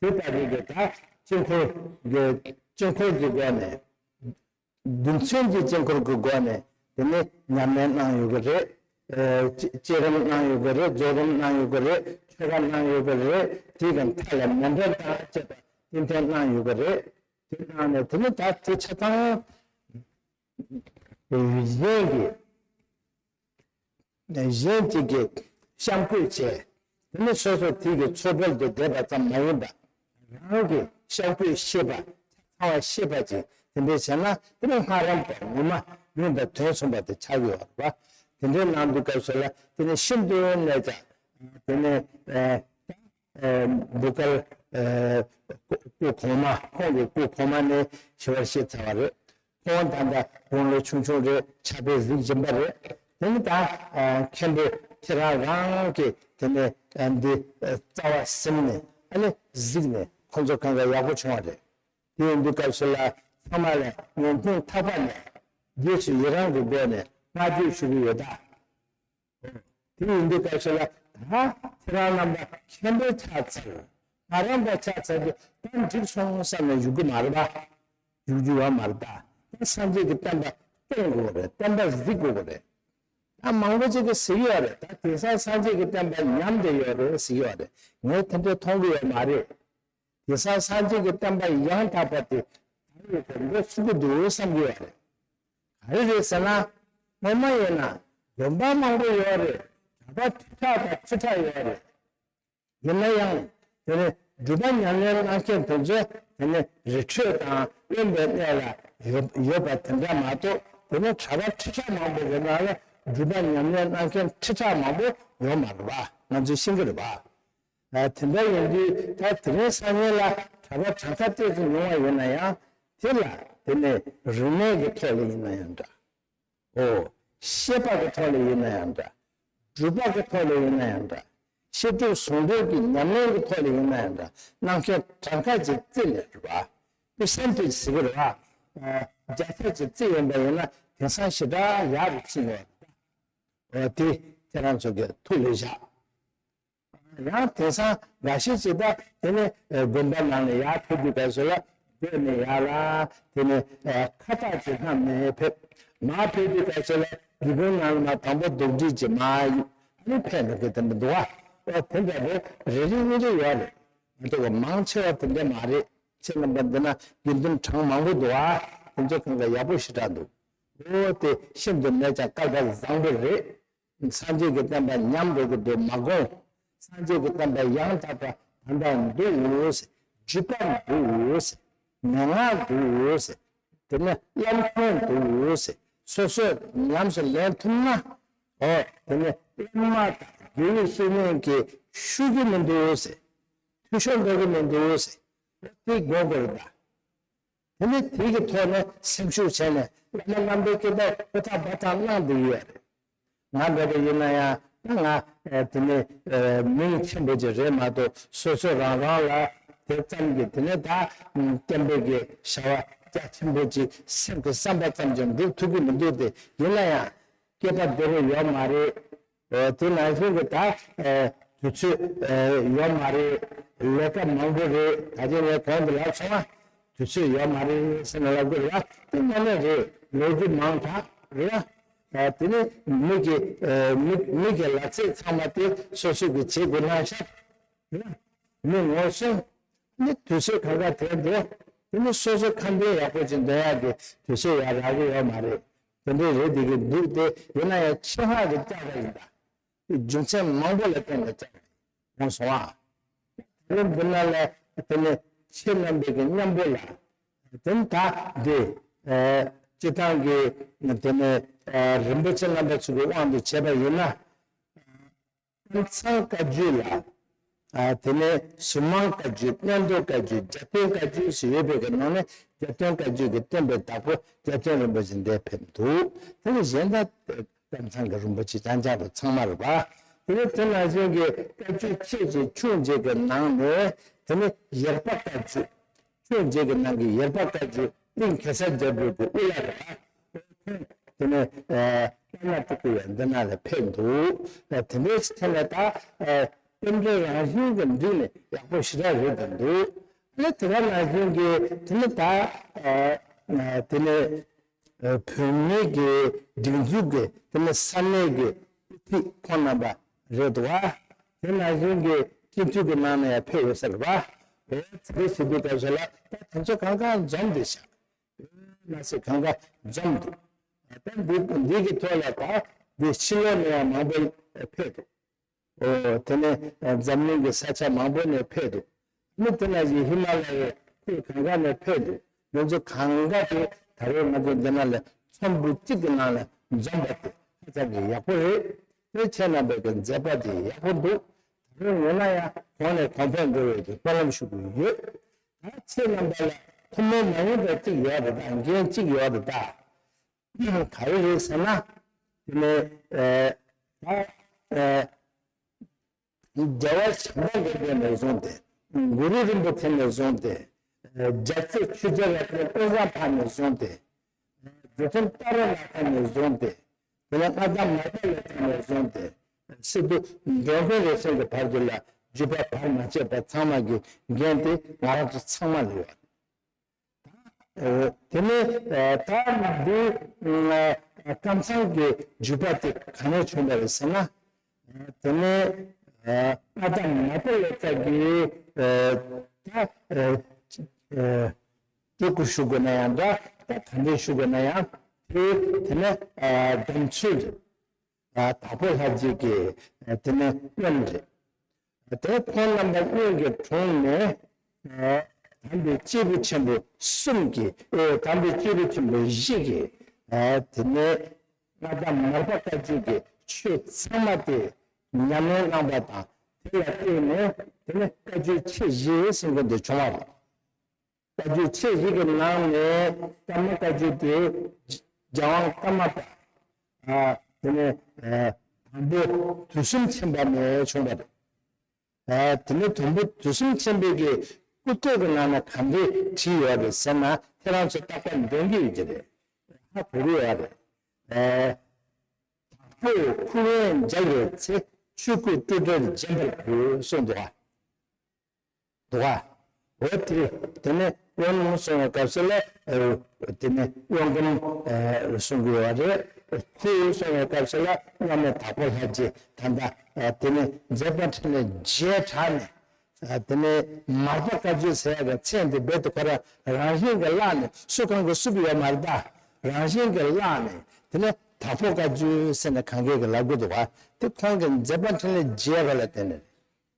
དེ་ལྟ་བུའི་གི་ད་དཀྱིལ་འཁོར་གྱི་དཀྱིལ་འཁོར་གྱི་སྒོ་ནས། རྡུལ་ཚོན་གྱི་དཀྱིལ་འཁོར་གྱི་སྒོ་ནས་དེ་ནས་ཉམས་ལེན་གནང་ཡོད་ཀྱི་རེད། ཨ་བསྐྱེད་རིམ་གནང་ཡོད་ཀྱི་རེད། རྫོགས་རིམ་གནང་ཡོད་ཀྱི་རེད། མཆོད་པ་གནང་ཡོད་ཀྱི་རེད། དེ་གི་མཐའ་ལ་མཎྜལ་དང་བཅས་པ་ཏན་ཏན་གནང་ཡོད་ཀྱི་རེད། དེ་གནང་ནས་དེ་ནས་ད་དེ་ཆ་ཚང་གཞན་གྱི་གཞན་གཅིག་གིས་བཤམས་བཀོད་བྱས། དེ་ནི་སོ་སོ་དེ་གི་ཚོགས་གྲལ་དུ་བསྡད་པ་ཙམ་མ་ཡིན་པ། རང་གིས་བཤམས་བཀོད་ཤེས་པ། ཚང་བ་ཤེས་པ་ཅིག་དེ་འདྲའི་བྱས་ན་དེ་ནི་སྔ་རམས་པ་ངོ་མ་ཡིན་པ་དོན་མཚུངས་པ་དེ་ཆགས་ཡོད་པ། དེ་འདྲའི་གནང་དུས་སྐབས་སུ་ལ་དེ་ནི་ཤིན་ཏུ་ནས་ཀྱང་དེ་ནི་ཨ་ཨ་འབུ་དཀར་ཨ་སྐུ་སྐུ་གོང་མ་ཁོང་གི་སྐུ་གོང་མ་ནས་ཞི་བར་གཤེགས་ཚར་བ་རེད། ཁོང་ད་ལྟ་དགུང་ལོ་ཆུང་ཆུང་རེད། ཕྱག་དཔེ་གཟིགས་བཞིན་པ་རེད། དེ་ནི་ད་ཨ་མཁན་པོ་ཁྱེད་རང་རང་གིས་དེ་ནས་ཨ་འདི་ཨ་རྩ་བ་ཟིན་ནས་ཨ་ནི་གཟིགས་ནས་ཁོང་ཚོ་གང་ག་ཡག་པོ་བྱུང་བ་རེད། དེ་ཡིན་དུས་སྐབས་སུ་ལ་ཚང་མ་ལ་ཉན་ཐོས་ཐར་པ་ནས་རྗེས་སུ་ཡི་རང་གི་སྒོ་ནས་བསྔགས་བརྗོད་ཞུ་གི་ཡོད་ད། དེ་ཡིན་དུས་སྐབས་སུ་ལ་ད་ཁྱེད་རང་རྣམ་པ་མཁན་པོ་ཆགས་ཚར། ང་རང་པ་ཆགས་ཚར་དུས་ད་འགྲིག་སོང་བསམ་ནས་བཞུགས་གི་མ་རེད་པ། བཞུགས་རྒྱུ་ཡོད་མ་རེད་ད། ད་སངས་རྒྱས་ཀྱི་བསྟན་པ་སྟོན་དགོས་རེད། བསྟན་པ་གཟིགས་དགོས་རེད། ད་མང་པོ་ཅིག་གིས་ཟེར་གྱི་ཡོད་རེད། ད་དེང་སང་སངས་རྒྱས་ཀྱི་བསྟན་པ་ཉམས་བསྡད་ཡོད་རེད་ཟེར་གྱི་ཡོད་རེད། ངས་དེ་འདྲ་མཐོང་གི་ཡོད་མ་རེད། དེང་སང་སངས་རྒྱས་ཀྱི་བསྟན་པ་ཡང་དག་པ་དེ་ད་ཡོད་དེ་འགོ་ཚུགས་ཀྱི་འདུག་བསམ་གྱི་ཡོད་རེད། ག་རེ་རེད་ཟེར་ན། སྔོན་མ་ཡིན་ན་དགོན་པ་མང་པོ་ཡོད་རེད། གྲྭ་པ་ཁྲི་ཕྲག་དང་ཁྲི་ཕྲག་ཡོད་རེད། ཡིན་ན་ཡང་དེ་ནི་སྒྲུབ་པ་ཉམས་ལེན་གནང་མཁན་དེ་ཚོ་དེ་ནི་རི་ཁྲོད་དང་དབེན་པའི་གནས་ལ་ཡོད་ཡོད་པ་དེ་འདྲ་མ་གཏོགས། དེ་ནི་གྲྭ་པ་ཁྲི་ཕྲག་མང་པོ་གི་ནང་ལ་སྒྲུབ་པ་ཉམས་ལེན་གནང་མཁན་ཁྲི་ཕྲག་མང་པོ་ཡོད་མ་རེད་པ། ང་ཚོས་ཤེས་ཀྱི་རེད་པ། ཨ་དེ་འདྲ་ཡིན་དུས་ད་དེ་རིང་སང་ཉིན་ལ་གྲྭ་པ་གྲངས་ཀ་ཏོག་ཙམ་ཉུང་བ་ཡིན་ན་ཡང་། དེ་ལ་དེ་ནི་རིག་གནས་ཀྱི་ཐོག་ལ་ཡིན་ན་ཡང་འདྲ། ཨོ། ཤེས་པ་གི་ཐོག་ལ་ཡིན་ན་ཡང་འདྲ། སྒྲུབ་པ་གི་ཐོག་ལ་ཡིན་ན་ཡང་འདྲ། བཤད་སྒྲུབ་ཟུང་འབྲེལ་གྱི་ཉམས་ལེན་གྱི་ཐོག་ལ་ཡིན་ན་ཡང་འདྲ། གནང་མཁན་གྲངས་ཀ་ཅིག་བརྩིས་ནས་རེད་པ། པེ་སེན་ཊེཇ་ཟེར་གྱི་རེད་པ། ཨ་བརྒྱ་ཆ་ཅིག་བརྩིས་ཡོང་པ་ཡིན་ན་དེང་སང་ཞེ་དྲག་ཡག་རུ་ཕྱིན་ཡོད་རེད། ཨོ་དེ་ཁྱེད་རང་ཚོ་གི་ཐུགས་ལ་བཞག་ཡང་དེང་སང་འགའ་ཤས་ཅིག་ད་དེ་ནས་ཨ་དགོན་པ་ནང་ནས་ཡར་ཕེབས་དུས་སྐབས་སུ་ལ་སྡོད་ནས་ཡར་ལ་དེ་ནས་ཨ་ཁ་བཏགས་ཅིག་བསྣམས་ནས་ཕེབས། མར་ཕེབས་དུས་སྐབས་སུ་ལ་སྒེའུ་ཁུང་ནང་ལ་མར་དང་པོ་རྡོག་སྒྲིལ་གྱིས་མར་ཨ་ནི་ཕེབས་འགྲོ་གི་དེ་འདྲ་འདུག་ཨ། ཨོ་དེ་འདྲ་པོ་རེ་རེ་གཉིས་རེ་ཡོད་རེད། མི་འདུག་ག་མང་ཆེ་བ་དེ་འདྲ་མ་རེད། ཁྱེད་རྣམ་པ་འདི་ན་དགེ་འདུན་གྲངས་མང་པོ་འདུག་ཨ། དེ་ཚོ་གང་ག་ཡག་པོ་ཞེ་དྲག་འདུག་ཨོ་དེ་ཤིན་ཏུ་ནས་ཀྱང་སྐལ་པ་བཟང་པོ་རེད། སངས་རྒྱས་ཀྱི་བསྟན་པ་ཉམས་འགྲོ་གི་འདུག་མ་དགོངས། སངས་རྒྱས་ཀྱི་བསྟན་པ་ཡང་དག་པ་ད་ལྟ་འདུག་སྒྲུབ་པ་འདུག་མན་ངག་འདུག་དེ་ནས་བླ་མཁན་འདུག་སོ་སོས་ཉམས་སུ་ལེན་ཐུབ་ན། ཨོ་དེ་ནས་བླ་མ་དང་དགེ་བའི་བཤེས་གཉེན་གྱི་ཤུགས་ཀྱིས་མི་འདུག་འཐུས་ཤོར་འགྲོ་གི་མི་འདུག་དེ་དགོངས་དགོས་རེད་ད། དེ་ནས་དེ་གི་ཐོག་ནས་སེམས་ཤུགས་བྱས་ནས་བླ་མ་རྣམ་པའི་སྐད་པར་ཧུར་ཐག་འབད་ཐག་གནང་བསྡད་ཡོད་རེད། ང་འདྲ་པོ་ཡིན་ན་ཡང་ད་ང་དེ་ནས་མིང་ཆེན་པོ་ཅིག་རེད་མ་གཏོགས་སོ་སོ་རང་རང་ལ་དེ་ཙམ་གྱི་དེ་ནས་ད་བསྟན་པའི་གི་བྱ་བ་རྒྱ་ཆེན་པོ་ཅིག་སེམས་ཀྱི་བསམ་པ་ཙམ་གྱིས་འགྲུབ་ཐུབ་ཀྱི་མི་འདུག་དེ་ཡིན་ན་ཡང་། སྐྱེས་པ་བདེ་པོ་ཡོད་མ་རེད། ཨོ་དེ་ནང་བཞིན་གྱི་ད་ཨེ་དུས་ཚོད་ཨེ་ཡོད་མ་རེད། ལས་ཀ་མང་པོ་རེད། ད་ཅི་ངས་གོང་དུ་ལབ་སོང་བ། དུས་ཚོད་ཡོད་མ་རེད་ཟེར་ནས་ལབ་དགོས་རེད་བ། དེ་དངོས་གནས་རེད། ལོ་རྒྱུས་མང་དྲགས། རེད་བ། དེ་ནས་མི་གི་མི་མི་གི་ལག་རྩལ་ཚང་མ་དེ་སོ་སོ་གི་བྱེད་དགོས་ན་ཤག་རེད་བ། མི་ངོ་སོང་ནི་དུས་ཚོད་གང་ག་དེ་འདྲ་དེ་ནི་སོ་སོ་ཁ་འདོན་ཡག་པོ་ཅིག་འདོན་ཡག་གི་དུས་ཚོད་ཡང་རག་གི་ཡོད་མ་རེད། དེ་འདྲ་རེད་དེ་གི་འདུག་སྟེ་ཡིན་ན་ཡང་ཆེད་མངགས་ཀྱི་བཅག་པ་ཡིན་ད། རྒྱུ་མཚན་མང་པོ་ལ་བརྟེན་ནས་བཅག་པ་ཡིན་སོང་ཨ། དེ་ནི་འདི་ན་ལ་དེ་ནི་ཁྱེད་རྣམ་པའི་གི་མཉམ་པོ་ལ་དེ་ནི་ད་འདི་སྤྱི་བཏང་གི་དེ་ནི་རིན་པོ་ཆེ་རྣམ་པ་ཚོ་གི་དབང་དུ་བྱས་པ་ཡིན་ན། ཀམ་ཚང་བཀའ་བརྒྱུད་ལ། ཨ་དེ་ནས་གཟུངས་མང་བཀའ་བརྒྱུད། གནས་མདོ་བཀའ་བརྒྱུད། རྒྱ་སྟོན་བཀའ་བརྒྱུད་ཟེར་ཡོད་པའི་གི་ནང་ནས་རྒྱ་སྟོན་བཀའ་བརྒྱུད་ཀྱི་བསྟན་པའི་བདག་པོ་རྒྱ་སྟོན་རིན་པོ་ཆེ་འདིར་ཕེབས་འདུག་དེ་ནས་གཞན་དག་ཀམ་ཚང་གི་རིན་པོ་ཆེ་རྐྱང་རྐྱང་དུ་ཚང་མ་རེད་པ། དེ་ནས་དེ་ནང་བཞིན་གྱི་བཀའ་བརྒྱུད་ཆེ་ཆེ་ཆུང་ཆེ་གི་ནང་ནས་དེ་ནས་ཡེར་པ་བཀའ་བརྒྱུད། ཆོས་རྗེ་གི་ནང་གི་ཡེར་པ་བཀའ་བརྒྱུད་གླིང་གེ་སར་རྒྱལ་པོའི་གི་དབུ་བླ་རེད། དེ་ནས་ཨ་དཔལ་ནག་སྤྲུལ་སྐུ་ཡང་འདི་ནང་ལ་ཕེབས་འདུག་དེ་འདྲའི་ཐད་ནས་ད་ཨ་རྟེན་འབྲེལ་རང་བཞིན་གྱི་འགྲིག་ནས་ཡག་པོ་ཞེ་དྲག་རེད་དང་འདུག་ཨ་ནི་དེ་ག་ནང་བཞིན་གྱི་དེ་ནི་ད་ཨ་དེ་ནས་བོད་མི་གི་སྒྲིག་འཛུགས་ཀྱི་དེ་ནི་ས་གནས་ཀྱི་དབུ་ཁྲིད་ཁོང་རྣམ་པ་རེད་འདུག་བ། དེ་ནང་བཞིན་གྱི་སྤྱི་འཐུས་ཀྱི་ནང་ནས་ཡང་ཕེབས་ཡོད་ས་རེད་བ། འོ་ཚེ་རིང་ཞིག་འདུག་སྐབས་སུ་ལ་ད་དེ་ཚོ་གང་ག་འཛོམས་བསྡད་ཤག་ན་སེ་གང་ག་འཛོམས་འདུག་ད་འདི་འདི་གི་ཐོག་ལ་ད་འདི་ཕྱི་ལོགས་ནས་ཡང་མང་པོ་ཕེབས་འདུག་འོ་དེ་ནས་འཛམ་གླིང་གི་ས་ཆ་མང་པོ་ནས་ཕེབས་འདུག་མི་དེ་ནང་བཞིན་ཧི་མ་ལ་ཡའི་ཁུལ་གང་ག་ནས་ཕེབས་འདུག་འདི་ཚོ་གང་ག་དེ་ད་རེས་ང་ཚོ་འདི་ནང་ལ་ཚོམ་བུ་གཅིག་གི་ནང་ལ་འཛོམས་པ་དེ་ཧ་ཅང་གི་ཡག་པོ་རེད། དེ་ཁྱེད་རྣམ་པའི་གི་མཛད་པ་དེ་ཡག་པོ་འདུག་ད་རེས་ངོ་ན་ཡང་གོང་ནས་གོང་འཕེལ་འགྲོ་བའི་གི་སྨོན་ལམ་ཞུ་གི་ཡོད། ད་ཁྱེད་རྣམ་པ་ལ་ཐུན་མོང་མ་ཡིན་པ་གཅིག་ཡོད་རེད་ད། འགན་གཅིག་ཡོད་རེད་ད། ག་རེ་རེད་ཟེར་ན། དེ་ནས་ཨ་ད་ཨ་རྒྱལ་བ་བྱམས་པ་མགོན་པོ་ནས་བཟུང་སྟེ། གུ་རུ་རིན་པོ་ཆེ་ནས་བཟུང་སྟེ། ཨ་རྒྱལ་སྲས་ཆོས་རྒྱལ་རབ་བརྟན་ཀུན་བཟང་ཐང་ནས་བཟུང་སྟེ། རྗེ་བཙུན་ཏཱ་རེ་ལ་ཐང་ནས་བཟུང་སྟེ། དེ་ནས་མངའ་བདག་མར་པ་ལོ་ཙཱ་ནས་བཟུང་སྟེ། སི་ཏུ་འགྲོ་མགོན་རིན་ཆེན་གྱི་བར་དུ་ལ་བརྒྱུད་པ་བར་མ་ཆད་པ་ཚང་མ་གི་འགན་དེ་ང་རང་ཚོ་ཚང་མ་ལ་ཡོད། ཨ་དེ་ནས་ཨ་ད་འདི་ཨ་ཀམ་ཚང་གི་བརྒྱུད་པ་དེ་ག་ནས་བྱུང་བ་རེད་ཟེར་ན། ཨ་དེ་ནས་ཨ་མངའ་བདག་མར་པ་ལོ་ཙཱ་གིས་ཨ་ད་ཨ་ཨ་སྤྲུལ་སྐུ་ཞུ་དགོས་ན་ཡང་འདྲ། ད་ག་འདྲས་ཞུ་དགོས་ན་ཡང་དེ་དེ་ནས་ཨ་སྒྲུབ་མཚོ་རེད། ཨ་དྭགས་པོ་ལྷ་རྗེ་གི་ཨ་དེ་ནས་སྔོན་རེད། དེ་ཁོང་རྣམ་པ་གཉིས་ཀྱི་དྲུང་ནས་ཨ་དམ་པའི་སྐྱེས་བུ་ཆེན་པོ་གསུམ་གྱིས་ཨེ་དམ་པའི་སྐྱེས་བུ་ཆེན་པོ་བཞི་གིས་ཨ་དེ་ནས་མངའ་བདག་མར་པ་བཀའ་བརྒྱུད་ཀྱི་ཆོས་ཚང་མ་དེ་ཉམས་ལེན་གནང་པ་དང་། དེ་ལ་བརྟེན་ནས་དེ་ནས་བཀའ་བརྒྱུད་ཆེ་བཞི་ཟེར་མཁན་དེ་བྱུང་བ་རེད། བཀའ་བརྒྱུད་ཆེ་བཞི་གི་ནང་ནས་ཀརྨ་བཀའ་བརྒྱུད་དེ་རྒྱལ་དབང་ཀརྨ་པ། ཨ་དེ་ནས་ཨ་དང་པོ་དུས་གསུམ་མཁྱེན་པ་ནས་བྱུང་བ་རེད། ཨ་དེ་ནས་དང་པོ་དུས་གསུམ་མཁྱེན་པའི་གི་སྐུ་སྟོད་ཀྱི་ནང་ན་ག་འདྲས་བྲིས་ཡོད་རེད་ཟེར་ན། ཁྱེད་རང་ཚོ་རྟག་པར་འདོན་གྱི་ཡོད་ཀྱི་རེད། ཧ་གོ་གི་ཡོད་རེད། ཨ་དྭགས་པོས་ཁུ་དབོན་མཇལ་བའི་ཚེ། ཆོས་སྐུ་སྤྲོས་བྲལ་བརྗེད་པར་གྱུར་གསུངས་འདུག་ག་འདུག་ག་འོ་དེ་དེ་ནས་དབོན་གསུང་བའི་སྐབས་སུ་ལ་ཨ་དེ་ནས་དབོན་སྐུ་ཨ་གསུང་གི་ཡོད་རེད། ཁུ་གསུང་བའི་སྐབས་སུ་ལ་མཉམ་མེད་དྭགས་པོ་ལྷ་རྗེ་ད་ལྟ་ཨ་དེ་ནས་མཛད་པ་འཕྲིན་ལས་རྗེས་དྲགས་ནས་ཨ་དེ་ནས་མར་པ་བཀའ་བརྒྱུད་ཟེར་ཡག་གི་མཚན་དེ་རྦད་དེ་ཁོ་རང་རང་བཞིན་གྱིས་བརླག་ནས། སུ་གང་གིས་བསུབས་ཡོད་མ་རེད་ད། རང་བཞིན་གྱིས་བརླག་ནས་དེ་ནས་དྭགས་པོ་བཀའ་བརྒྱུད་ཟེར་ནས་གང་གས་ཀྱིས་ལབ་ཀྱི་འདུག་ག་དེ་ཁོང་གི་མཛད་པ་འཕྲིན་ལས་རྗེས་པ་ལ་བརྟེན་ནས་རེད།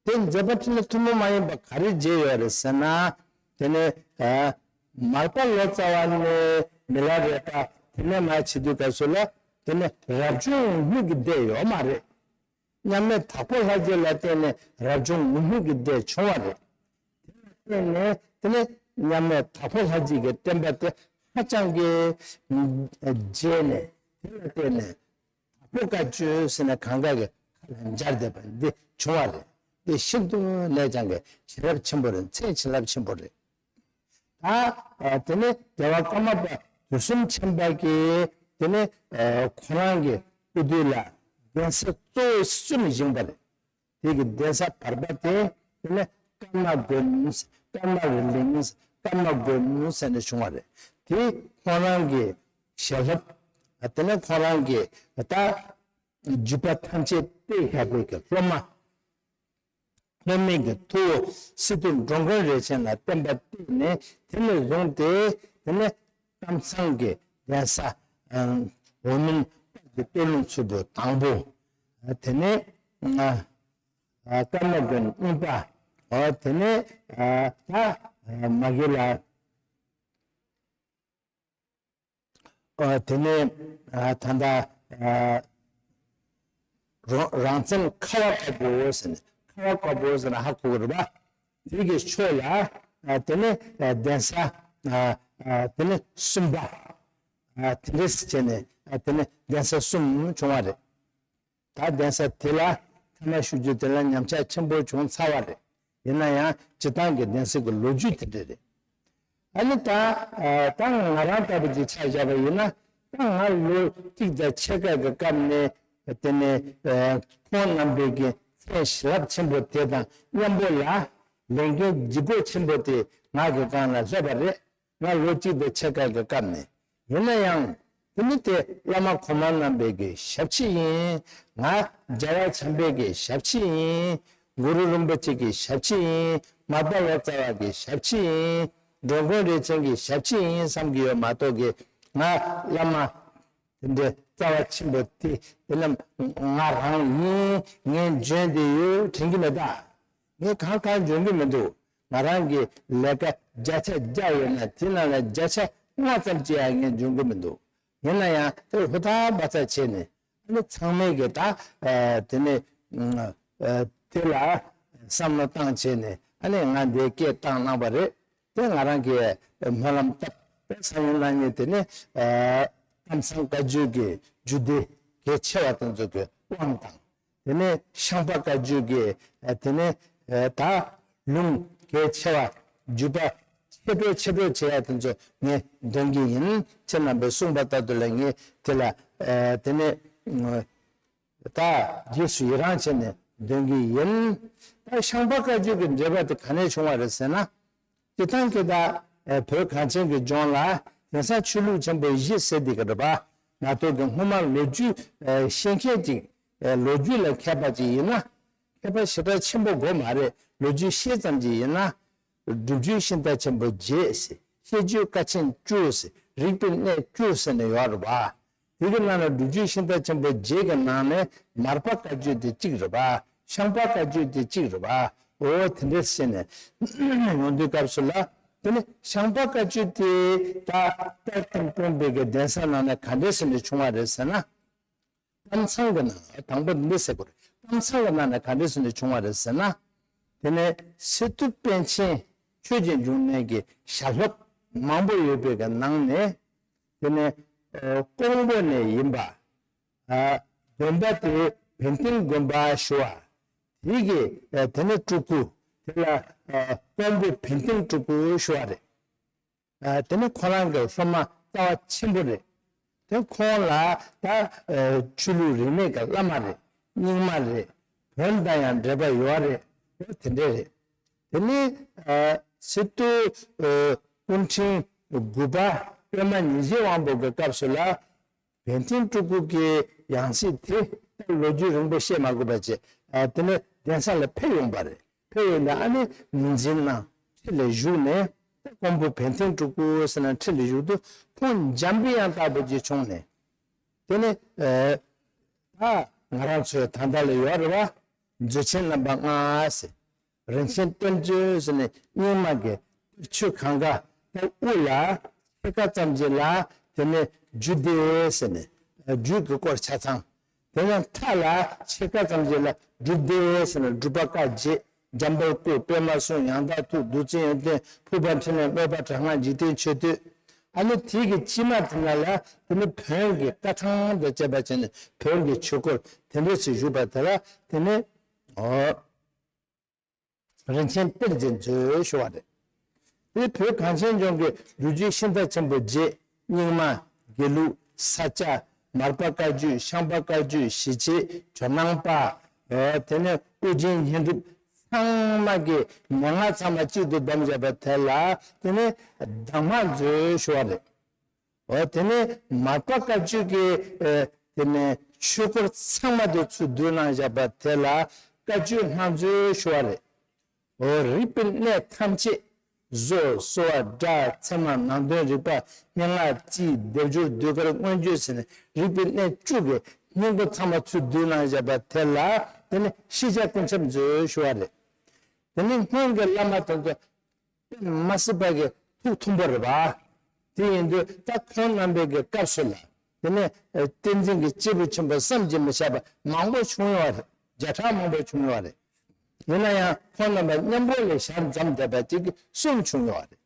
དེ་མཛད་པ་འཕྲིན་ལས་ཐུན་མོང་མ་ཡིན་པ་ག་རེ་མཇལ་ཡོད་རེད་ཟེར་ན། དེ་ནས་ཨ་མར་པ་ལོ་ཙཱ་བ་ནས་མི་ལ་རས་པ་དེ་ནས་མར་བྱེད་དུས་སྐབས་སུ་ལ་དེ་ནས་རབ་བྱུང་ངུར་སྨྲིག་གི་སྡེ་ཡོད་མ་རེད། མཉམ་མེད་དྭགས་པོ་ལྷ་རྗེ་ལ་བརྟེན་ནས་རབ་བྱུང་ངུར་སྨྲིག་གི་སྡེ་བྱུང་བ་རེད། དེ་ལ་བརྟེན་ནས་དེ་ནས་མཉམ་མེད་དྭགས་པོ་ལྷ་རྗེ་གི་བསྟན་པ་དེ་ཧ་ཅང་གི་རྒྱས་ནས། དེ་ལ་བརྟེན་ནས་དྭགས་པོ་བཀའ་བརྒྱུད་ཟེར་ནས་གང་ག་གི་ཁ་ལ་སྦྱར་བསྡད་པ་འདི་བྱུང་བ་རེད། འདི་ཤིན་ཏུ་ནས་ཀྱང་གི་བྱིན་རླབས་ཆེན་པོ་རེད། མཚན་བྱིན་རླབས་ཆེན་པོ་རེད། ད་ཨ་དེ་ནས་རྒྱལ་བ་ཀརྨ་པ་དུས་གསུམ་མཁྱེན་པ་གིས་དེ་ནས་ཨ་ཁོ་རང་གི་སྐུ་དུས་ལ་གདན་ས་གཙོ་བོ་གསུམ་བཞེངས་པ་རེད། དེ་གི་གདན་ས་བར་པ་དེ་དེ་ནས་ཀརྨ་དགོན། ཀརྨ་རི་གླིང་། ཀརྨ་དགོན་ཟེར་ནས་བྱུང་བ་རེད། དེ་ཁོང་རང་གི་ཞལ་སློབ་ དེ་ནས་ཁོང་རང་གིས་ད་བརྒྱུད་པ་ཐམས་ཅད་གཏད་བཞག་པའི་གི་སློབ་མ། སློབ་མའི་གི་ཐུ་བོ་སི་ཏུ་འགྲོ་མགོན་རས་ཆེན་ལ་བསྟན་པ་གཏད་ནས། དེ་ནས་བཟུང་སྟེ་དེ་ནས་ཀམ་ཚང་གི་གདན་ས་འོག་མིན་གྱི་སྟོད་ལུང་ཚོ་བོད་དང་པོ། དེ་ནས་ཀརྨ་དགོན་གཉིས་པ། དེ་ནས་ད་མ་གི་ལ། ཨ། དེ་ནས་ཨ་ད་ལྟ་ཨ་རོ་རང་བཙན་ཁ་བ་དཀར་པོ་ཟེར་ནས། ཁ་བ་དཀར་པོ་ཟེར་ན་ཧ་གོ་གི་རེད་པ། དེ་གི་ཕྱོགས་ལ་ཨ་དེ་ནས་ཨ་གདན་ས་ཨ་ཨ་དེ་ནས་གསུམ་པ། ཨ་དེ་འདྲས་བྱས་ནས་ཨ་དེ་ནས་གདན་ས་གསུམ་བྱུང་བ་རེད། ད་གདན་ས་དེ་ལ་ཐ་མ་ཞུ་རྒྱུ་དེ་ལ་ཉམས་ཆག་ཆེན་པོ་བྱུང་ཚར་བ་རེད། ཡིན་ན་ཡང་སྤྱིར་བཏང་གི་གདན་ས་གི་ལོ་རྒྱུས་དེ་འདྲ་རེད། ཨ་ནི་ད་ཨ་ད་ང་རང་ལྟ་བུ་ཅིག་ཆ་བཞག་པ་ཡིན་ན། ད་ང་ལོ་གཅིག་དང་ཕྱེད་ཀ་གི་སྐབས་ནས་དེ་ནས་ཨ་ཁོང་རྣམ་པའི་གི་མཚན་ཞལ་རླབས་ཆེན་པོ་དེ་དང་མཉམ་པོ་ལ་ལས་འགན་ལྗིད་པོ་ཆེན་པོ་དེ་ང་གི་སྒང་ལ་སླེབས་པ་རེད། ང་ལོ་གཅིག་དང་ཕྱེད་ཀ་གི་སྐབས་ནས། ཡིན་ན་ཡང་དེ་ནི་དེ་བླ་མ་གོང་མ་རྣམ་པའི་གི་ཞབས་ཕྱི་ཡིན། ང་རྒྱལ་བ་བྱམས་པའི་གི་ཞབས་ཕྱི་ཡིན། གུ་རུ་རིན་པོ་ཆེ་གི་ཞབས་ཕྱི་ཡིན། མར་པ་ལོ་ཙཱ་བ་གི་ཞབས་ཕྱི་ཡིན། འགྲོ་མགོན་རས་ཆེན་གྱི་ཞབས་ཕྱི་ཡིན་བསམ་གི་ཡོད་མ་གཏོགས་གི། ང་བླ་མ་དེ་འདྲའི་རྩ་བ་ཆེན་པོ་དེ་དེ་རྣམས་ང་རང་ཡིན། ངས་འཇོན་དེ་ཡོད་དྲན་གི་མེད་ད། ངས་གང་གང་འཇོན་གི་མི་འདུག་ང་རང་གི་ལས་ཀ་བརྒྱ་ཆ་བརྒྱ་ཡོད་ན་དེ་ནང་ལ་བརྒྱ་ཆ་ལྔ་ཙམ་ཅིག་ཡང་ངས་འཇོན་གི་མི་འདུག་ཡིན་ན་ཡང་དེ་ཧུར་ཐག་འབད་རྩོལ་བྱས་ནས། ཨ་ནི་ཚང་མས་གི་ད་ཨ་དེ་ནས་ཨ་དེ་ལ་བསམ་བློ་བཏང་བྱས་ནས། ཨ་ནི་ང་འདིར་སྐད་བཏང་གནང་བ་རེད། དེ་ང་རང་གིས་སྨོན་ལམ་བཏབ་པའི་སང་ཉིན་གནངས་ཉིན་དེ་ནས་ཨ་ཀམ་ཚང་བཀའ་བརྒྱུད་ཀྱི་རྒྱུད་སྡེ་གལ་ཆེ་བ་དེ་ཚོ་གི་དབང་དང་། དེ་ནས་ཤངས་པ་བཀའ་བརྒྱུད་ཀྱི་ཨ་དེ་ནས་ཨ་ད་ལུང་གལ་ཆེ་བ། བརྒྱུད་པ་ཆེ་འགྲོ་ཆེ་འགྲོ་བྱེད་ཡ་དེ་ཚོ་ངས་འདོན་གྱི་ཡིན། ཁྱེད་རྣམ་པས་གསུངས་པ་ལྟར་དུ་ལ་ངས་དེ་ལ་ཨ་དེ་ནས་ཨ་ད་རྗེས་སུ་ཡི་རང་བྱས་ནས་འདོན་གྱི་ཡིན། ད་ཤངས་པ་བཀའ་བརྒྱུད་ཀྱི་འགྲེལ་པ་དེ་ག་ནས་བྱུང་བ་རེད་ཟེར་ན། སྤྱིར་བཏང་གི་ད་ཨ་བོད་གངས་ཅན་གྱི་ལྗོངས་ལ་དེང་སང་ཆོས་ལུགས་ཆེན་པོ་བཞི་ཟེར་བསྡད་ཀྱི་རེད་པ། ང་ཚོ་གི་སྔོན་མ་ལོ་རྒྱུས་ཨ་ཤེས་མཁན་ཅིག་ཨ་ལོ་རྒྱུས་ལ་མཁས་པ་ཅིག་ཡིན་ན། མཁས་པ་ཞེ་དྲག་ཆེན་པོ་དགོས་མ་རེད། ལོ་རྒྱུས་ཤེས་ཙམ་ཅིག་ཡིན་ན། སྒྲུབ་བརྒྱུད་ཤིང་རྟ་ཆེན་པོ་བརྒྱད་ཟེར། བཤད་རྒྱུད་ཀ་ཆེན་བཅུ་ཟེར། རིག་པའི་གནས་བཅུ་ཟེར་ནས་ཡོད་རེད་པ། དེ་གི་ནང་ནས་སྒྲུབ་བརྒྱུད་ཤིང་རྟ་ཆེན་པོ་བརྒྱད་ཀྱི་ནང་ནས་མར་པ་བཀའ་བརྒྱུད་དེ་གཅིག་རེད་པ། ཤངས་པ་བཀའ་བརྒྱུད་དེ་གཅིག་རེད་པ། འོ་དེ་འདྲས་བྱས་ནས་ཡོང་དུས་སྐབས་སུ་ལ། དེ་ནི་ཤངས་པ་བཀའ་བརྒྱུད་དེ་ད་གཏེར་སྟོན་སྟོན་པའི་གི་གདན་ས་ནང་ནས་ག་འདྲས་བྱས་ནས་བྱུང་བ་རེད་ཟེར་ན། ཀམ་ཚང་གི་ནང་དང་པོ་འདི་ཟེར་དགོས་རེད། ཀམ་ཚང་གི་ནང་ནས་ག་འདྲས་བྱས་ནས་བྱུང་བ་རེད་ཟེར་ན། དེ་ནས་སི་ཏུ་པཎ་ཆེན་ཆོས་ཀྱི་འབྱུང་གནས་ཀྱི་ཞལ་སློབ་མང་པོ་ཡོད་པའི་གི་ནང་ནས། དེ་ནས་ཨ་ཀོང་པོ་ནས་ཡིན་པ། ཨ་དགོན་པ་དེ་བན་ཏིང་དགོན་པ་ཞུ་བ། དེ་གི་ཨ་དེ་ནས་སྤྲུལ་སྐུ་དེ་ལ་ཨ་ཀོང་པོ་བན་ཏིང་སྤྲུལ་སྐུ་ཞུ་བ་རེད། ཨ་དེ་ནི་ཁོ་རང་གི་སློབ་མ་རྩ་བ་ཆེན་པོ་རེད། དེ་ཁོང་ལ་ད་ཨ་ཆོས་ལུགས་རིས་མེད་ཀྱི་བླ་མ་རེད། རྙིང་མ་རེད། བོན་དང་ཡང་འབྲེལ་བ་ཡོད་རེད། དེ་འདྲ་རེད། དེ་ནི་ཨ་སི་ཏུ་ཨ་སྐུ་ཕྲེང་དགུ་པ་པདྨ་ཉི་ཟེར་དབང་པོ་གི་སྐབས་སུ་ལ། བན་ཏིང་སྤྲུལ་སྐུ་གི་ཡང་སྲིད་དེ་ལོ་རྒྱུས་རིང་པོ་བཤད་མ་དགོས་པ་བྱས། ཨ་དེ་ནས་གདན་ས་ལ་ཕེབས་ཡོང་པ་རེད། ཕེབས་ཡོང་ནས་ཨ་ནི་ངོས་འཛིན་གནང་། ཁྲི་ལ་བཞུགས་ནས། ཀོང་པོ་བན་ཏིང་སྤྲུལ་སྐུ་ཟེར་ནས་ཁྲི་ལ་བཞུགས་དུས་ཁོང་འཇམ་པའི་དབྱངས་ལྟ་བུ་ཅིག་བྱུང་ནས། དེ་ནས་ཨ་ད་ང་རང་ཚོའི་ད་ལྟ་ལ་ཡོད་རེད་པ། མཛོད་ཆེན་རྣམ་པ་ལྔ་ཟེར། རིན་ཆེན་གཏེར་མཛོད་ཟེར་ནས་རྙིང་མ་གི་ཆོས་གང་ག་དེ་དབུ་ལ་ཕྱེད་ཀ་ཙམ་ཅིག་ལ་དེ་ནས་རྒྱུད་སྡེ་ཟེར་ནས་རྒྱུད་ཀྱི་སྐོར་ཆ་ཚང་། དེ་ནས་མཐའ་ལ་ཕྱེད་ཀ་ཙམ་ཅིག་ལ་སྒྲུབ་སྡེ་ཟེར་ནས་སྒྲུབ་པ་བཀའ་བརྒྱད། འཇམ་དཔལ་སྐུ། པདྨ་གསུང་། ཡང་དག་ཐུགས། བདུད་རྩི་ཡོན་ཏན། ཕུར་པ་འཕྲིན་ལས། དམོད་པ་དྲག་སྔགས། འཇིག་རྟེན་མཆོད་བསྟོད། ཨ་ནི་དེ་གི་དཀྱིལ་མ་དེ་ན་ལ་དེ་ནི་བོན་གྱི་བཀའ་ཐང་དང་བཅས་པ་བྱས་ནས་བོན་གྱི་ཆོས་སྐོར་དེ་འདྲས་སུ་བཞུགས་པ་དེ་ལ་དེ་ནི་ཨོ། རིན་ཆེན་གཏེར་གྱི་མཛོད་ཞུ་བ་རེད། དེ་བོད་གངས་ཅན་ལྗོངས་ཀྱི་སྒྲུབ་བརྒྱུད་ཤིང་རྟ་ཆེན་པོ་བརྒྱད། རྙིང་མ། དགེ་ལུགས། ས་སྐྱ། མར་པ་བཀའ་བརྒྱུད། ཤངས་པ་བཀའ་བརྒྱུད། ཞི་བྱེད། ཇོ་ནང་པ། ཨེ་དེ་ནས་ཨོ་རྒྱན་བསྙེན་སྒྲུབ། ཚང་མ་གི་མན་ངག་ཚང་མ་གཅིག་ཏུ་བསྡོམས་བྱས་པ་དེ་ལ་དེ་ནས་གདམས་ངག་མཛོད་ཞུ་བ་རེད། འོ་དེ་ནས་མར་པ་བཀའ་བརྒྱུད་ཀྱི་ཨ་དེ་ནས་ཆོས་སྐོར་ཚང་མ་དེ་ཚུར་བསྡུས་གནང་བཞག་པ་དེ་ལ་བཀའ་བརྒྱུད་སྣང་མཛོད་ཞུ་བ་རེད། འོ་རིག་པའི་གནས་ཐམས་ཅད། བཟོ་གསོ་བ་སྒྲ་ཚད་མ་ནང་དོན་རིག་པ་སྙན་ངག་རྩིས་སྡེབ་སྦྱོར་ཟློས་གར་མངོན་བརྗོད་ཟེར་ནས་རིག་པའི་གནས་བཅུ་གི་སྙིང་པོ་ཚང་མ་ཚུར་བསྡུས་གནང་བཞག་པ་དེ་ལ་དེ་ནི་ཤེས་བྱ་ཀུན་ཁྱབ་མཛོད་ཞུ་བ་རེད། དེ་ནི་སྔོན་གྱི་བླ་མ་དེ་ཚོ་དཔེ་མ་སྲིད་པ་གི་ཐུགས་མཐུན་པོ་རེད་པ། དེ་ཡིན་དུས་ད་ཁོང་རྣམ་པའི་གི་སྐབས་སུ་ལ་དེ་ནས་ཨ་བསྟན་འཛིན་གྱི་སྐྱེས་བུ་ཆེན་པོ་བསམ་གྱིས་མི་ཁྱབ་པ་མང་པོ་བྱུང་ཡོད་རེད། བརྒྱ་ཕྲག་མང་པོ་བྱུང་ཡོད་རེད། ཡིན་ན་ཡང་ཁོང་རྣམ་པ་མཉམ་པོ་ལས་ཞལ་འཛོམས་བསྡད་པ་ཅིག་གསུམ་བྱུང་ཡོད་རེད།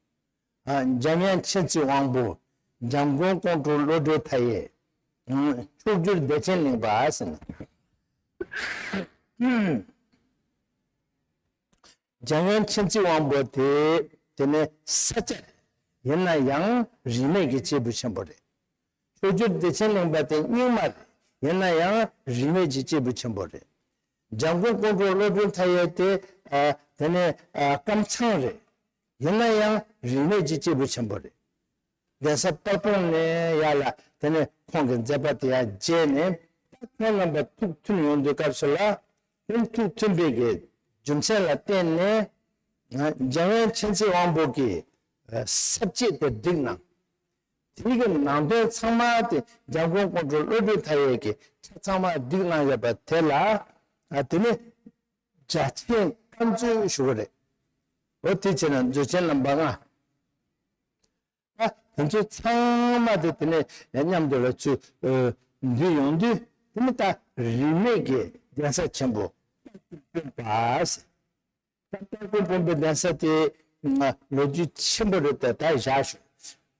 ཨ་འཇམ་དབྱངས་མཁྱེན་བརྩེའི་དབང་པོ། འཇམ་མགོན་ཀོང་སྤྲུལ་བློ་གྲོས་མཐའ་ཡས། ཨ་མཆོག་གྱུར་བདེ་ཆེན་གླིང་པ་ཟེར་ནས། འཇམ་དབྱངས་མཁྱེན་བརྩེའི་དབང་པོ་དེ་དེ་ནས་ས་སྐྱ་ཡིན་ན་ཡང་རིས་མེད་ཀྱི་སྐྱེས་བུ་ཆེན་པོ་རེད། མཆོག་གྱུར་བདེ་ཆེན་གླིང་པ་དེ་རྙིང་མ་རེད། ཡིན་ན་ཡང་རིས་མེད་ཀྱི་སྐྱེས་བུ་ཆེན་པོ་རེད། འཇམ་མགོན་ཀོང་སྤྲུལ་བློ་གྲོས་མཐའ་ཡས་དེ་ཨ་དེ་ནས་ཨ་ཀམ་ཚང་རེད། ཡིན་ན་ཡང་རིས་མེད་ཀྱི་སྐྱེས་བུ་ཆེན་པོ་རེད། གདན་ས་དཔལ་སྤུངས་ནས་ཡར་ལ་དེ་ནས་ཁོང་གི་མཛད་པ་དེ་ཡར་རྒྱས་ནས་ད་ཁོང་རྣམ་པ་ཐུགས་མཐུན་ཡོང་དུས་སྐབས་སུ་ལ་དེ་ཐུགས་མཐུན་པའི་གི་རྒྱུ་མཚན་ལ་བརྟེན་ནས་འཇམ་དབྱངས་མཁྱེན་བརྩེའི་དབང་པོ་གི་ས་བཅད་དེ་བསྒྲིགས་གནང་། དེའི་གི་ནང་དོན་ཚང་མ་དེ་འཇམ་མགོན་ཀོང་སྤྲུལ་བློ་གྲོས་མཐའ་ཡས་ཀྱིས་ཚང་མ་བསྒྲིགས་གནང་ཡོད་པ་དེ་ལ་ཨ་དེ་ནས་རྒྱ་ཆེན་བཀའ་མཛོད་ཞུ་གི་རེད། འོ་དེ་བྱས་ན་མཛོད་ཆེན་རྣམ་པ་ལྔ། ད་དེ་ཚོ་ཚང་མ་དེ་དེ་ནས་མཉམ་དུ་ལ་ཚུར་འདུས་ཡོང་དུས་དེ་ནི་ད་རིས་མེད་ཀྱི་གདན་ས་ཆེན་པོ་དཔལ་སྤུངས་པ་ཟེར། ད་དཔལ་སྤུངས་པའི་གདན་ས་དེ་ལོ་རྒྱུས་ཆེན་པོ་རེད་དེ་ད་བཞག་ཞུ།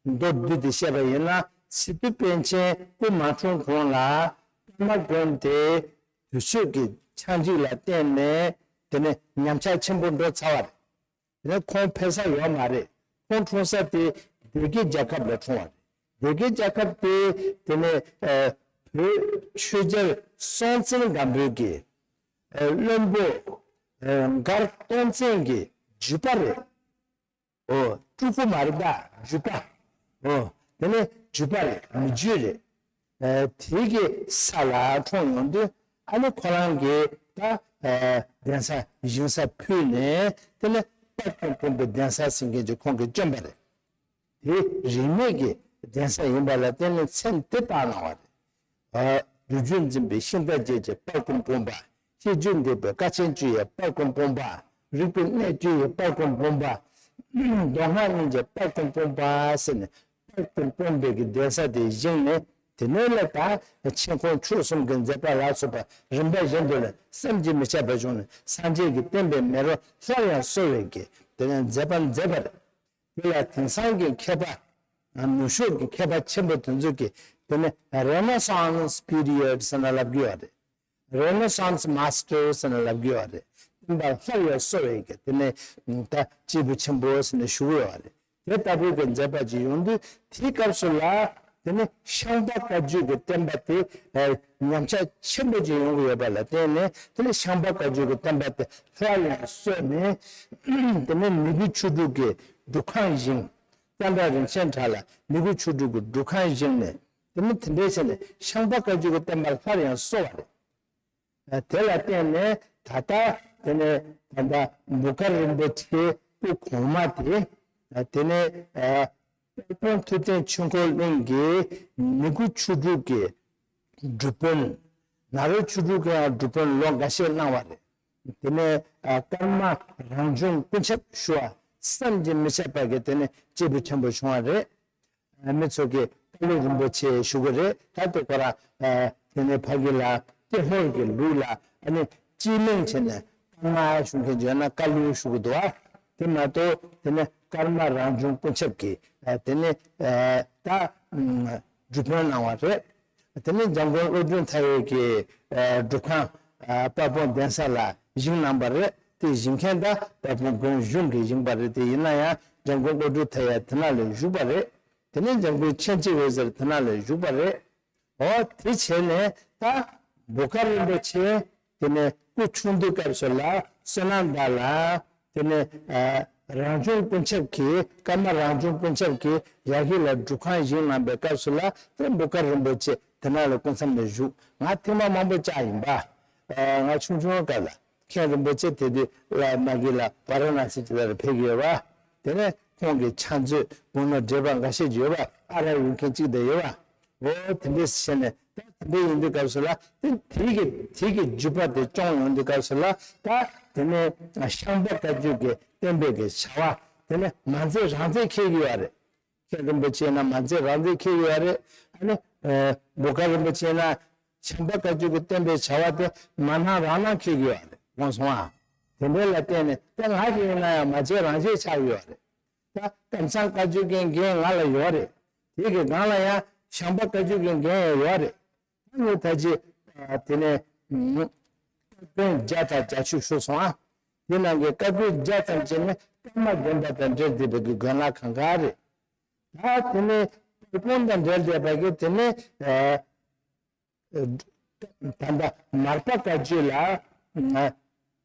མདོར་བསྡུས་ཏེ་བཤད་པ་ཡིན་ན་སི་ཏུ་པཎ་ཆེན་སྐུ་མ་འཁྲུངས་གོང་ལ་ཀརྨ་དགོན་དེ་དུས་ཚོད་ཀྱི་ཆག་འཇིག་ལ་བརྟེན་ནས་དེ་ནས་ཉམས་ཆག་ཆེན་པོ་འགྲོ་ཚར་བ་རེད། དེ་ནས་ཁོང་ཕེབས་ས་ཡོད་མ་རེད། ཁོང་འཁྲུངས་ས་དེ་སྡེ་དགེ་རྒྱལ་ཁབ་ལ་འཁྲུངས་པ་རེད། སྡེ་དགེ་རྒྱལ་ཁབ་དེ་དེ་ནས་ཨ་བོད་ཆོས་རྒྱལ་སྲོང་བཙན་སྒམ་པོའི་གི་ཨ་བློན་པོ་ཨ་མགར་སྟོང་བཙན་གྱི་བརྒྱུད་པ་རེད། ཨོ་སྤྲུལ་སྐུ་མ་རེད་ད་བརྒྱུད་པ། ཨོ་དེ་ནས་བརྒྱུད་པ་རེད་མི་བརྒྱུད་རེད། ཨ་དེ་གི་ས་ལ་འཁྲུངས་ཡོང་དུས་ཨ་ནི་ཁོ་རང་གིས་ད་ཨ་གདན་ས་ཞིང་ས་ཕུལ་ནས་དེ་ནས་དཔལ་སྤུངས་སྤུངས་པའི་གདན་ས་ཟེར་མཁན་གྱི་ཁོང་གིས་བསྐྱོན་པ་རེད། དེ་རིས་མེད་ཀྱི་གདན་ས་ཡིན་པ་ལ་བརྟེན་ནས་མཚན་དེ་བཏགས་གནང་བ་རེད། ཨ་སྒྲུབ་བརྒྱུད་འཛིན་པའི་ཤིང་རྟ་རྒྱལ་གྱི་དཔལ་སྤུངས་སྤུངས་པ། སྤྱོད་བརྒྱུད་འདེགས་པའི་དཀའ་ཆེན་བཅུ་ཡི་དཔལ་སྤུངས་སྤུངས་པ། རིག་པའི་གནས་བཅུ་ཡི་དཔལ་སྤུངས་སྤུངས་པ། མདོ་སྔགས་གཉིས་ཀྱི་དཔལ་སྤུངས་སྤུངས་པ་ཟེར་ནས་དཔལ་སྤུངས་སྤུངས་པའི་གི་གདན་ས་དེ་བཞེངས་ནས་དེ་ནས་ལ་ད་ཆེ་མཐོང་ཆོས་གསུམ་གྱི་མཛད་པ་ལ་སོགས་པ་རིམ་པ་བཞིན་དུ་ལ་བསམ་གྱིས་མི་ཁྱབ་པ་བྱུང་ནས་སངས་རྒྱས་ཀྱི་བསྟན་པའི་མེ་རོ་སླར་ཡང་གསོ་བའི་གི་དེ་ནས་མཛད་པ་མཛད་པ་རེད། དེ་ལ་དེང་སང་གི་མཁས་པ། ནུབ་ཕྱོགས་ཀྱི་མཁས་པ་ཆེན་པོ་དེ་ཚོ་གིས་དེ་ནི་Renaissance period ཟེར་ན་ལབ་ཀྱི་ཡོད་རེད། Renaissance master ཟེར་ན་ལབ་ཀྱི་ཡོད་རེད། བསྟན་པ་སླར་ཡང་གསོ་བའི་གི་དེ་ནི་ད་སྐྱེས་བུ་ཆེན་པོ་ཟེར་ནས་ཞུ་གི་ཡོད་རེད། དེ་ལྟ་བུའི་གི་མཛད་པ་ཅིག་ཡོང་དུས་དེའི་སྐབས་སུ་ལ་དེ་ནི་ཤངས་པ་བཀའ་བརྒྱུད་ཀྱི་བསྟན་པ་དེ་ཉམས་ཆག་ཆེན་པོ་ཅིག་ཡོང་གི་ཡོད་པ་ལ་བརྟེན་ནས་དེ་ནི་ཤངས་པ་བཀའ་བརྒྱུད་ཀྱི་བསྟན་པ་དེ་སླར་ཡང་གསོས་ནས་དེ་ནི་མི་བསྐྱོད་ཆོས་དྲུག་གི་སྒྲུབ་ཁང་བཞེངས། ཙནྡྲ་རིན་ཆེན་བྲག་ལ་མི་བསྐྱོད་ཆོས་དྲུག་གི་སྒྲུབ་ཁང་བཞེངས་ནས་དེ་ནི་དེ་འདྲའི་བྱས་ནས་ཤངས་པ་བཀའ་བརྒྱུད་ཀྱི་བསྟན་པ་སླར་ཡང་གསོ་བ་རེད། དེ་ལ་བརྟེན་ནས་ད་ལྟ་དེ་ནས་ད་ལྟ་འབོ་དཀར་རིན་པོ་ཆེ་སྐུ་གོང་མ་དེ་དེ་ནས་དཔལ་སྤུངས་ཐུབ་བསྟན་ཆོས་འཁོར་གླིང་གི་མི་བསྐྱོད་ཆོས་དྲུག་གི་སྒྲུབ་དཔོན། ནཱ་རོ་ཆོས་དྲུག་གི་ཡང་སྒྲུབ་དཔོན་ལོ་འགའ་ཤས་གནང་བ་རེད། དེ་ནས་ཀརྨ་རང་བྱུང་ཀུན་ཁྱབ་ཞུ་བ་བསམ་གྱིས་མི་ཁྱབ་པ་གི་དེ་ནས་སྐྱེས་བུ་ཆེན་པོ་བྱུང་བ་རེད། མི་ཚོ་གིས་ཀ་ལུ་རིན་པོ་ཆེ་ཞུ་གི་རེད། ད་དེ་ཁོ་རང་དེ་ནས་ཕ་གི་ལ་ཏེ་ཧོར་གྱི་ལུགས་ལ་ཨ་ནི་སྤྱི་མིང་བྱས་ནས་ཀརྨ་ཞུ་མཁན་ཡོད་ན་ཀ་ལུ་ཞུ་གི་འདུག་ཨ། དེ་མ་གཏོགས་དེ་ནས་ཀརྨ་རང་བྱུང་ཀུན་ཁྱབ་ཀྱི་དེ་ནས་ད་སྒྲུབ་དཔོན་གནང་བ་རེད། དེ་ནས་འཇམ་མགོན་བློ་གྲོས་མཐའ་ཡས་ཀྱི་སྒྲུབ་ཁང་དཔལ་སྤུངས་གདན་ས་ལ་བཞེངས་གནང་པ་རེད། དེ་བཞེངས་མཁན་ད་དཔལ་སྤུངས་དགོན་གཞུང་གིས་བཞེངས་པ་རེད། དེ་ཡིན་ན་ཡང་འཇམ་མགོན་བློ་གྲོས་མཐའ་ཡས་དེ་ན་ལ་བཞུགས་པ་རེད། དེ་ནས་འཇམ་མགོན་མཁྱེན་བརྩེ་འོད་ཟེར་དེ་ན་ལ་བཞུགས་པ་རེད། འོ་དེ་བྱས་ནས་ད་འབོ་དཀར་རིན་པོ་ཆེ་དེ་ནས་སྐུ་ཆུང་དུས་སྐབས་སུ་ལ་བསོད་ནམས་དག་ལ་དེ་ནས་ རང་བྱུང་ཀུན་ཁྱབ་ཀྱིས། ཀརྨ་རང་བྱུང་ཀུན་ཁྱབ་ཀྱིས་ཡ་གི་ལ་སྒྲུབ་ཁང་བཞེངས་གནང་པའི་སྐབས་སུ་ལ། དེ་འབོ་དཀར་རིན་པོ་ཆེ་དེ་ནང་ལ་སྐུ་མཚམས་ལ་བཞུགས། ང་ཐེངས་མ་མང་པོ་བཅར་ཡིན་པ། ཨ། ང་ཆུང་ཆུང་སྐབས་ལ་མཁན་རིན་པོ་ཆེ་དེ་དུས་ལ་མ་གི་ལ་ཝཱ་ར་ཎ་སི་ཅིག་ལ་ཕེབས་ཀྱི་ཡོད་པ། དེ་ནས་ཁོང་གི་ཕྱག་མཛོད་དགུང་ལོ་བགྲེས་པ་འགའ་ཤས་ཡོད་པ། ཨ་རག་ཡོད་མཁན་གཅིག་དང་ཡོད་པ། འོ་དེ་འདྲས་བྱས་ནས། ད་དེ་འདྲས་ཡིན་དུས་སྐབས་སུ་ལ། དེ་དེའི་གི་དེའི་གི་བརྒྱུད་པ་དེ་སྐྱོང་ཡོང་དུས་སྐབས་སུ་ལ། ད་དེ་ནས་ཤངས་པ་བཀའ་བརྒྱུད་ཀྱི་བསྟན་པའི་གི་བྱ་བ་དེ་ནས་མ་མཛད་རང་མཛད་འཁེལ་གྱི་ཡོད་རེད། མཁན་རིན་པོ་ཆེ་ན་མ་མཛད་རང་མཛད་འཁེལ་གྱི་ཡོད་རེད། ཨ་ནི་ཨ་འབོ་དཀར་རིན་པོ་ཆེ་ན་ཤངས་པ་བཀའ་བརྒྱུད་ཀྱི་བསྟན་པའི་བྱ་བ་དེ་མ་གནང་རང་གནང་འཁེལ་གྱི་ཡོད་རེད། དགོངས་སོང་ཨ། དེ་འདྲས་ལ་བརྟེན་ནས་ད་ང་གི་ཡིན་ན་ཡང་མ་བྱས་རང་བྱས་ཆགས་ཡོད་རེད། ད་ཀམ་ཚང་བཀའ་བརྒྱུད་ཀྱི་འགན་ང་ལ་ཡོད་རེད། དེ་གི་སྒང་ལ་ཡང་ཤངས་པ་བཀའ་བརྒྱུད་ཀྱི་འགན་ཡང་ཡོད་རེད། ད་ངས་ད་ཅི་ཨ་དེ་ནས་ཨ་བཀའ་བརྒྱུད་བརྒྱ་དང་བརྒྱད་ཅུ་ཞུས་སོང་ཨ། དེ་ནང་གི་བཀའ་བརྒྱུད་བརྒྱ་ཙམ་ཅིག་ནི་ཀརྨ་དགོན་པ་དང་འབྲེལ་བསྡད་པའི་གི་དགོན་ལག་གང་ག་རེད། ད་དེ་ནས་དཔལ་སྤུངས་དང་འབྲེལ་བསྡད་པ་གི་དེ་ནས་ཨ། ད་ལྟ་མར་པ་བཀའ་བརྒྱུད་ལ་བཀའ་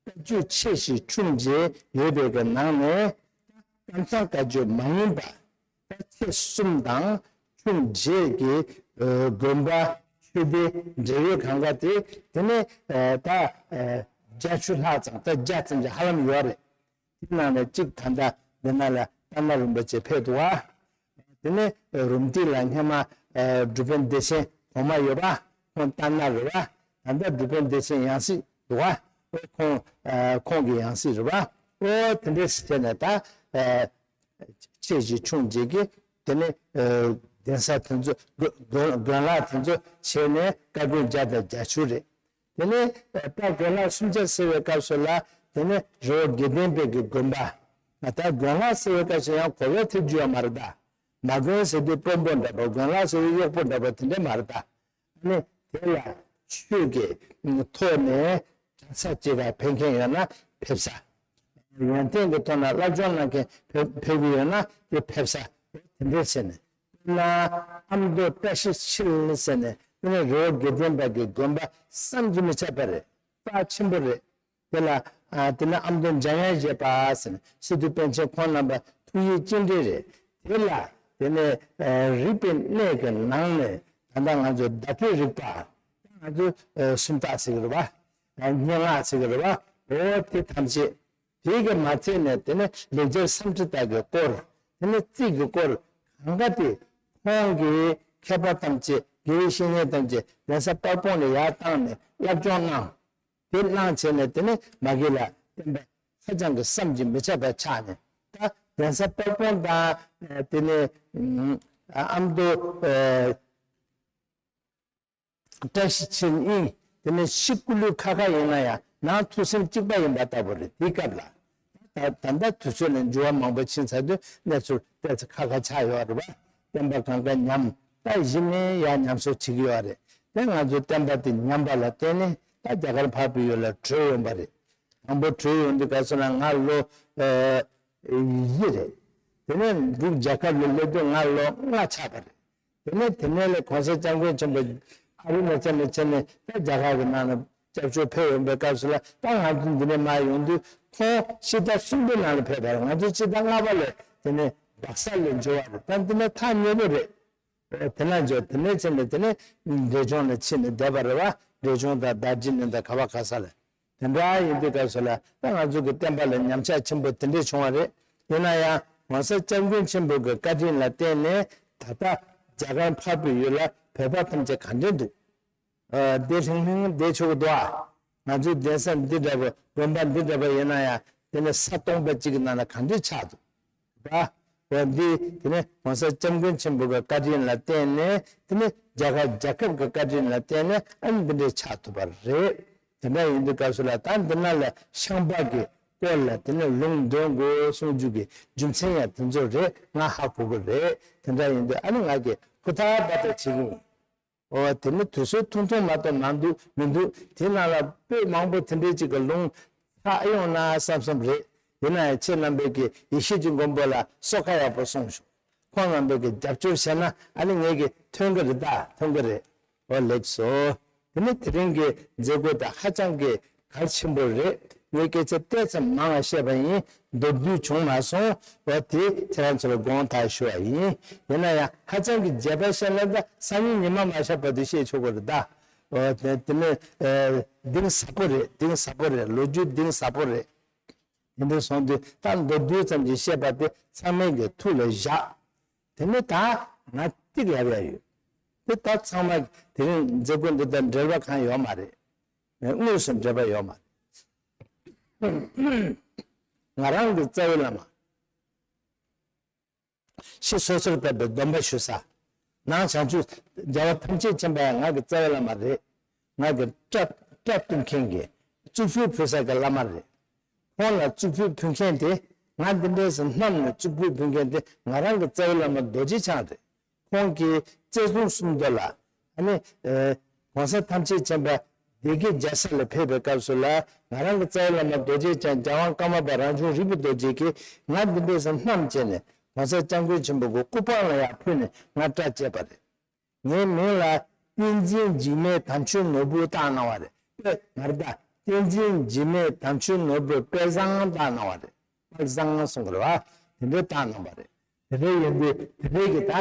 བརྒྱུད་ཆེ་ཞིང་ཆུང་བརྒྱད་ཡོད་པའི་གི་ནང་ནས། ཀམ་ཚང་བཀའ་བརྒྱུད་མ་ཡིན་པ་ད་ཆེ་གསུམ་དང་ཆུང་བརྒྱད་ཀྱི་དགོན་པ་ཆོས་སྡེ་འབྲེལ་ཡོད་གང་ག་དེ་དེ་ནས་ད་བརྒྱད་ཅུ་ལྷག་ཙམ། ད་བརྒྱ་ཙམ་ཅིག་ཧ་ལམ་ཡོད་རེད། དེ་ནང་ནས་གཅིག་ད་ལྟ་འདི་ན་ལ་ཏཱ་ན་རིན་པོ་ཆེ་ཕེབས་འདུག་བ། དེ་ནས་རུམ་བཏེག་ལ་སྔན་མ་ཨ་འབྲུག་པའི་བདེ་ཆེན་གོང་མ་ཡོད་པ། ཁོང་ཏཱ་ན་རེད་བ། ད་ལྟ་འབྲུག་པའི་བདེ་ཆེན་ཡང་སྲིད་འདུག་བ། ཁོང་ཨ་ཁོང་གི་ཡང་སྲིད་རེད་བ། ཨོ་དེ་འདྲས་བྱས་ནས་ད་ཨ་ཆེ་ཞིང་ཆུང་བརྒྱད་ཀྱི་དེ་ནས་ཨ་གདན་ས་དེ་ཚོ་དགོན་དགོན་དགོན་ལག་དེ་ཚོ་བྱས་ནས་བཀའ་བརྒྱུད་བརྒྱ་དང་བརྒྱད་ཅུ་རེད། དེ་ནས་ད་དགོན་ལག་སུམ་ཆ་ཟེར་བའི་སྐབས་སུ་ལ། དེ་ནས་རི་བོ་དགེ་ལྡན་པའི་གི་དགོན་པ། ད་དགོན་ལག་ཟེར་བའི་སྐབས་སུ་ཡང་གོ་བའི་ཐེབས་རྒྱུ་ཡང་མ་རེད་ད། མ་དགོན་ཟེར་དུས་དཔོན་པོ་འདྲ་པོ། དགོན་ལག་ཟེར་དུས་གཡོག་པོ་འདྲ་པོ་དེ་འདྲ་མ་རེད་ད། ཨ་ནི་དེ་ལ་ཆོས་ཀྱི་ཐོག་ནས་གྲྭ་ས་གཅིག་ལ་ཕེབས་མཁན་ཡོད་ན་ཕེབས་ས། ཡོན་ཏན་གྱི་ཐོག་ན་སློབ་སྦྱོང་གནང་མཁན་ཕེབས་ཕེབས་ཀྱི་ཡོད་ན་དེ་ཕེབས་ས། དེ་འདྲ་བྱས་ནས། དཔེར་ན་ཨ་མདོ་བཀྲ་ཤིས་འཁྱིལ་ཟེར་ནས། དེ་ནས་རི་བོ་དགེ་ལྡན་པ་གི་དགོན་པ་བསམ་གྱིས་མི་ཁྱབ་པ་རེད། རྩ་ཆེན་པོ་རེད། དེ་ལ་ཨ་དེ་ནས་ཨ་མདོ་འཇམ་དབྱངས་བཞད་པ་ཟེར་ནས། སི་ཏུ་པཎ་ཆེན་ཁོང་རྣམ་པ་ཐུགས་ཡིད་གཅིག་འདྲེས་རེད། དེ་ལ་དེ་ནས་ཨ་རིག་པའི་གནས་ཀྱི་ནང་ནས་ད་ལྟ་ང་ཚོ་བརྡ་སྤྲོད་རིག་པ། ང་ཚོ་ཨ་སུམ་རྟགས་ཟེར་གྱི་རེད་པ། སྙན་ངག་ཟེར་གྱི་རེད་པ། འོ་དེ་ཐམས་ཅད། དེ་གི་མ་ཚད་ནས་དེ་ནས་ལེགས་སྦྱར་སུམ་ཁྲི་ལྟར་གྱི་སྐོར། དེ་ནས་རྩིས་ཀྱི་སྐོར་གང་ག་དེ་ཁོང་གིས་མཁས་པ་ཐམས་ཅད། དགེ་བའི་བཤེས་གཉེན་ཐམས་ཅད་གདན་ས་དཔལ་སྤུངས་ལ་ཡར་བཏང་ནས་སློབ་སྦྱོང་གནང་། དེ་གནང་བྱས་ནས་དེ་ནས་མ་གི་ལ་བསྟན་པ་ཧ་ཅང་གི་བསམ་གྱིས་མི་ཁྱབ་པ་ཆགས་ནས། ད་གདན་ས་དཔལ་སྤུངས་དང་དེ་ནས་ཨ་མདོ་ཨ་བཀྲ་ཤིས་འཁྱིལ་གཉིས། དེ་ནས་ཕྱི་སྐུ་ལུས་ཁ་ཁ་ཡིན་ན་ཡང་ནང་ཐུགས་སེམས་གཅིག་པ་ཡིན་པ་ལྟ་བུ་རེད། དེའི་སྐབས་ལ། ད་ད་ལྟ་དུས་ཚོད་ལ་འགྱུར་བ་མང་པོ་ཕྱིན་ཚར་དུས་གནས་ཚུལ་ཏོག་ཙམ་ཁ་ཁ་ཆགས་ཡོད་རེད་པ། བསྟན་པ་གང་ག་ཉམས། ད་གཞི་ནས་ཡང་ཉམས་གསོ་བྱེད་ཀྱི་ཡོད་རེད། དེ་ང་ཚོའི་བསྟན་པ་དེ་ཉམས་པ་ལ་བརྟེན་ནས་ད་རྒྱ་གར་འཕགས་པའི་ཡུལ་ལ་བྲོས་ཡོང་པ་རེད། དང་པོ་བྲོས་ཡོང་དུས་ག་ཚོད་ན་ང་ལོ་ཨ་བཞི་རེད། དེ་ནས་འབྲུག་རྒྱལ་ཁབ་ལ་སླེབས་དུས་ང་ལོ་ལྔ་ཆགས་པ་རེད། དེ་ནས་དེ་ནས་ལས་གོང་ས་སྐྱབས་མགོན་ཆེན་པོ་ཨ་རུ་ན་ཅལ་ནས་ཕྱིན་ནས་ད་རྒྱ་གར་གྱི་ནང་ལ་སྐྱབས་བཅོལ་ཕེབས་ཡོང་པའི་སྐབས་སུ་ལ། ད་ང་ཚོ་འདི་ནས་མར་ཡོང་དུས་ཁོང་སྤྱི་ཟླ་གསུམ་པའི་ནང་ལ་ཕེབས་པ་རེད། ང་ཚོ་སྤྱི་ཟླ་ལྔ་པ་ལ་དེ་ནས་སྦག་ས་ལ་འབྱོར་བ་རེད། ད་འདི་ནས་ཐག་ཉེ་པོ་རེད། དེ་ན་འབྱོར། དེ་ནས་ཕྱིན་ནས་དེ་ནས་འབྲས་ལྗོངས་ལ་ཕྱིན་ནས་བསྡད་པ་རེད་བ། འབྲས་ལྗོངས་དང་རྡོ་རྗེ་གླིང་དང་ག་བ་ག་ས་ལ། དེ་འདྲ་ཡིན་དུས་སྐབས་སུ་ལ་ད་ང་ཚོ་གི་བསྟན་པ་ལ་ཉམས་ཆག་ཆེན་པོ་དེ་འདྲས་བྱུང་བ་རེད། ཡིན་ན་ཡང་༸གོང་ས་༸སྐྱབས་མགོན་ཆེན་པོ་གི་བཀའ་དྲིན་ལ་བརྟེན་ནས་ད་ལྟ་རྒྱ་གར་འཕགས་པའི་ཡུལ་ལ་བོད་པ་ཐམས་ཅད་ག་འདྲས་འདུག་ཨ་བདེ་ལྷིང་ལྷིང་བསྡད་ཆོག་གི་འདུག་ཨ། ང་ཚོའི་གདན་ས་འདི་འདྲ་བོ་དགོན་པ་འདི་འདྲ་བོ་ཡིན་ན་ཡང་དེ་ནས་ས་སྟོང་པ་གཅིག་གི་ནང་ལ་ག་འདྲས་ཆགས་འདུག་ད། འོ་འདི་དེ་ནས་༸གོང་ས་༸སྐྱབས་མགོན་ཆེན་པོ་གི་བཀའ་དྲིན་ལ་བརྟེན་ནས། དེ་ནས་རྒྱ་གར་རྒྱལ་ཁབ་ཀྱི་བཀའ་དྲིན་ལ་བརྟེན་ནས་ཨ་ནི་འདི་འདྲས་ཆགས་ཐུབ་པ་རེད། དེ་འདྲ་ཡིན་དུས་སྐབས་སུ་ལ་ད་འདི་ན་ལ་ཤངས་པ་གི་སྐོར་ལ་དེ་ནས་ལུང་འདོན་དགོས་གསུང་རྒྱུ་གི་རྒྱུ་མཚན་ཡང་དེ་ཚོ་རེད། ང་ཧ་གོ་གི་རེད། དེ་འདྲ་ཡིན་དུས་ཨ་ནི་ང་གི་ཧུར་ཐག་འབད་ཐག་བྱེད་ཀྱི་ཡིན། འོ་དེ་ནི་དུས་ཚོད་ཐུང་ཐུང་མ་གཏོགས་མ་འདུག་མི་འདུག་དེ་ནང་ལ་པོད་མང་པོ་དེ་འདྲས་ཅིག་གི་ལུང་ཚར་ཡོང་ན་བསམ་བསམ་རེད། ཡིན་ན་ཡང་ཁྱེད་རྣམ་པས་ཀྱི་ཡེ་ཤེས་ཀྱི་མགོན་པོ་ལ་གསོལ་ཁ་ཡག་པོ་གསུངས་ཤོག་ཁོང་རྣམ་པས་ཀྱི་རྒྱབ་སྐྱོར་བྱས་ན་ཨ་ནི་ངས་ཀྱི་ཐོན་གི་རེད། ད་ཐོན་གི་རེད། འོ་ལེགས་སོ། དེ་ནི་དེ་རིང་གི་མཛད་སྒོ་དེ་ཧ་ཅང་གི་གལ་ཆེན་པོ་རེད། ངས་སྐད་ཆ་ཏོག་ཙམ་མང་བ་བཤད་པ་ཡིན། མདོར་བསྡུས་བྱུང་མ་སོང་། འོ་དེ་ཁྱེད་རང་ཚོ་ལ་དགོངས་དག་ཞུ་བ་ཡིན། ཡིན་ན་ཡང་ཧ་ཅང་གི་རྒྱས་པ་བཤད་ན་ད་སང་ཉིན་ཉི་མ་མ་ཤར་བར་དུ་བཤད་ཆོག་གི་རེད་ད། འོ་དེ་དེ་ནི་ཨ་གཏིང་ཟབ་པོ་རེད། གཏིང་ཟབ་པོ་རེད། ལོ་རྒྱུས་གཏིང་ཟབ་པོ་རེད། དེ་འདྲ་སོང་དུས་ད་མདོར་བསྡུས་ཙམ་ཞིག་བཤད་པ་དེ་ཚང་མས་ཀྱི་ཐུགས་ལ་བཞག་དེ་ནས་ད་ང་ཏིག་ལབ་ཡ་ཡོད། དེ་ད་ཚང་མ་དེ་རིང་མཛད་སྒོ་འདི་དང་འབྲེལ་བ་གང་ཡོད་མ་རེད། དངོས་སུ་འབྲེལ་བ་ཡོད་མ་རེད། ང་རང་གི་རྩ་བའི་བླ་མ། ཕྱི་སོ་སོར་བབས་པའི་སྡོམ་པ་ཞུ་ས། ནང་བྱང་ཆུབ་རྒྱལ་བ་ཐམས་ཅད་མཁྱེན་པ་ཡང་ང་གི་རྩ་བའི་བླ་མ་རེད། ང་གི་སྐྲ་སྐྲ་གཏུབ་མཁན་གྱི་གཙུག་ཕུད་ཕུལ་ས་གི་བླ་མ་རེད། ཁོང་ལ་གཙུག་ཕུད་ཕུལ་མཁན་དེ་ང་འདི་འདྲས་སུ་བསྣམས་ནས་གཙུག་ཕུད་ཕུལ་མཁན་དེ་ང་རང་གི་རྩ་བའི་བླ་མ་རྡོ་རྗེ་འཆང་རེད། ཁོང་གིས་བཙན་བཟུང་གསུམ་མདོ་ལ་ཨ་ནི་ཨེ་༸གོང་ས་ཐམས་ཅད་མཁྱེན་པ་སྡེ་དགེ་རྒྱལ་ས་ལ་ཕེབས་པའི་སྐབས་སུ་ལ་ང་རང་གི་རྩ་བའི་བླ་མ་རྡོ་རྗེ་འཆང་རྒྱལ་དབང་ཀརྨ་པ་རང་བྱུང་རིག་པའི་རྡོ་རྗེ་གིས་ང་འདི་འདྲས་སུ་བསྣམས་བྱས་ནས་༸གོང་ས་སྐྱབས་མགོན་ཆེན་པོ་གི་སྐུ་པང་ལ་ཡར་ཕུལ་ནས་ང་སྐྲ་བཅད་པ་རེད། ངའི་མིང་ལ་བསྟན་འཛིན་འཇིགས་མེད་དམ་ཆོས་ནོར་བུ་བཏགས་གནང་བ་རེད། དཔེ་ང་རེ་ད་བསྟན་འཛིན་འཇིགས་མེད་དམ་ཆོས་ནོར་བུ་དཔལ་བཟང་བཏགས་གནང་བ་རེད། དཔལ་བཟང་གསུང་གི་རེད་བ། དེ་འདྲའི་བཏགས་གནང་བ་རེད། དེ་འདྲའི་ཡིན་དུས་དེ་འདྲའི་གི་ད་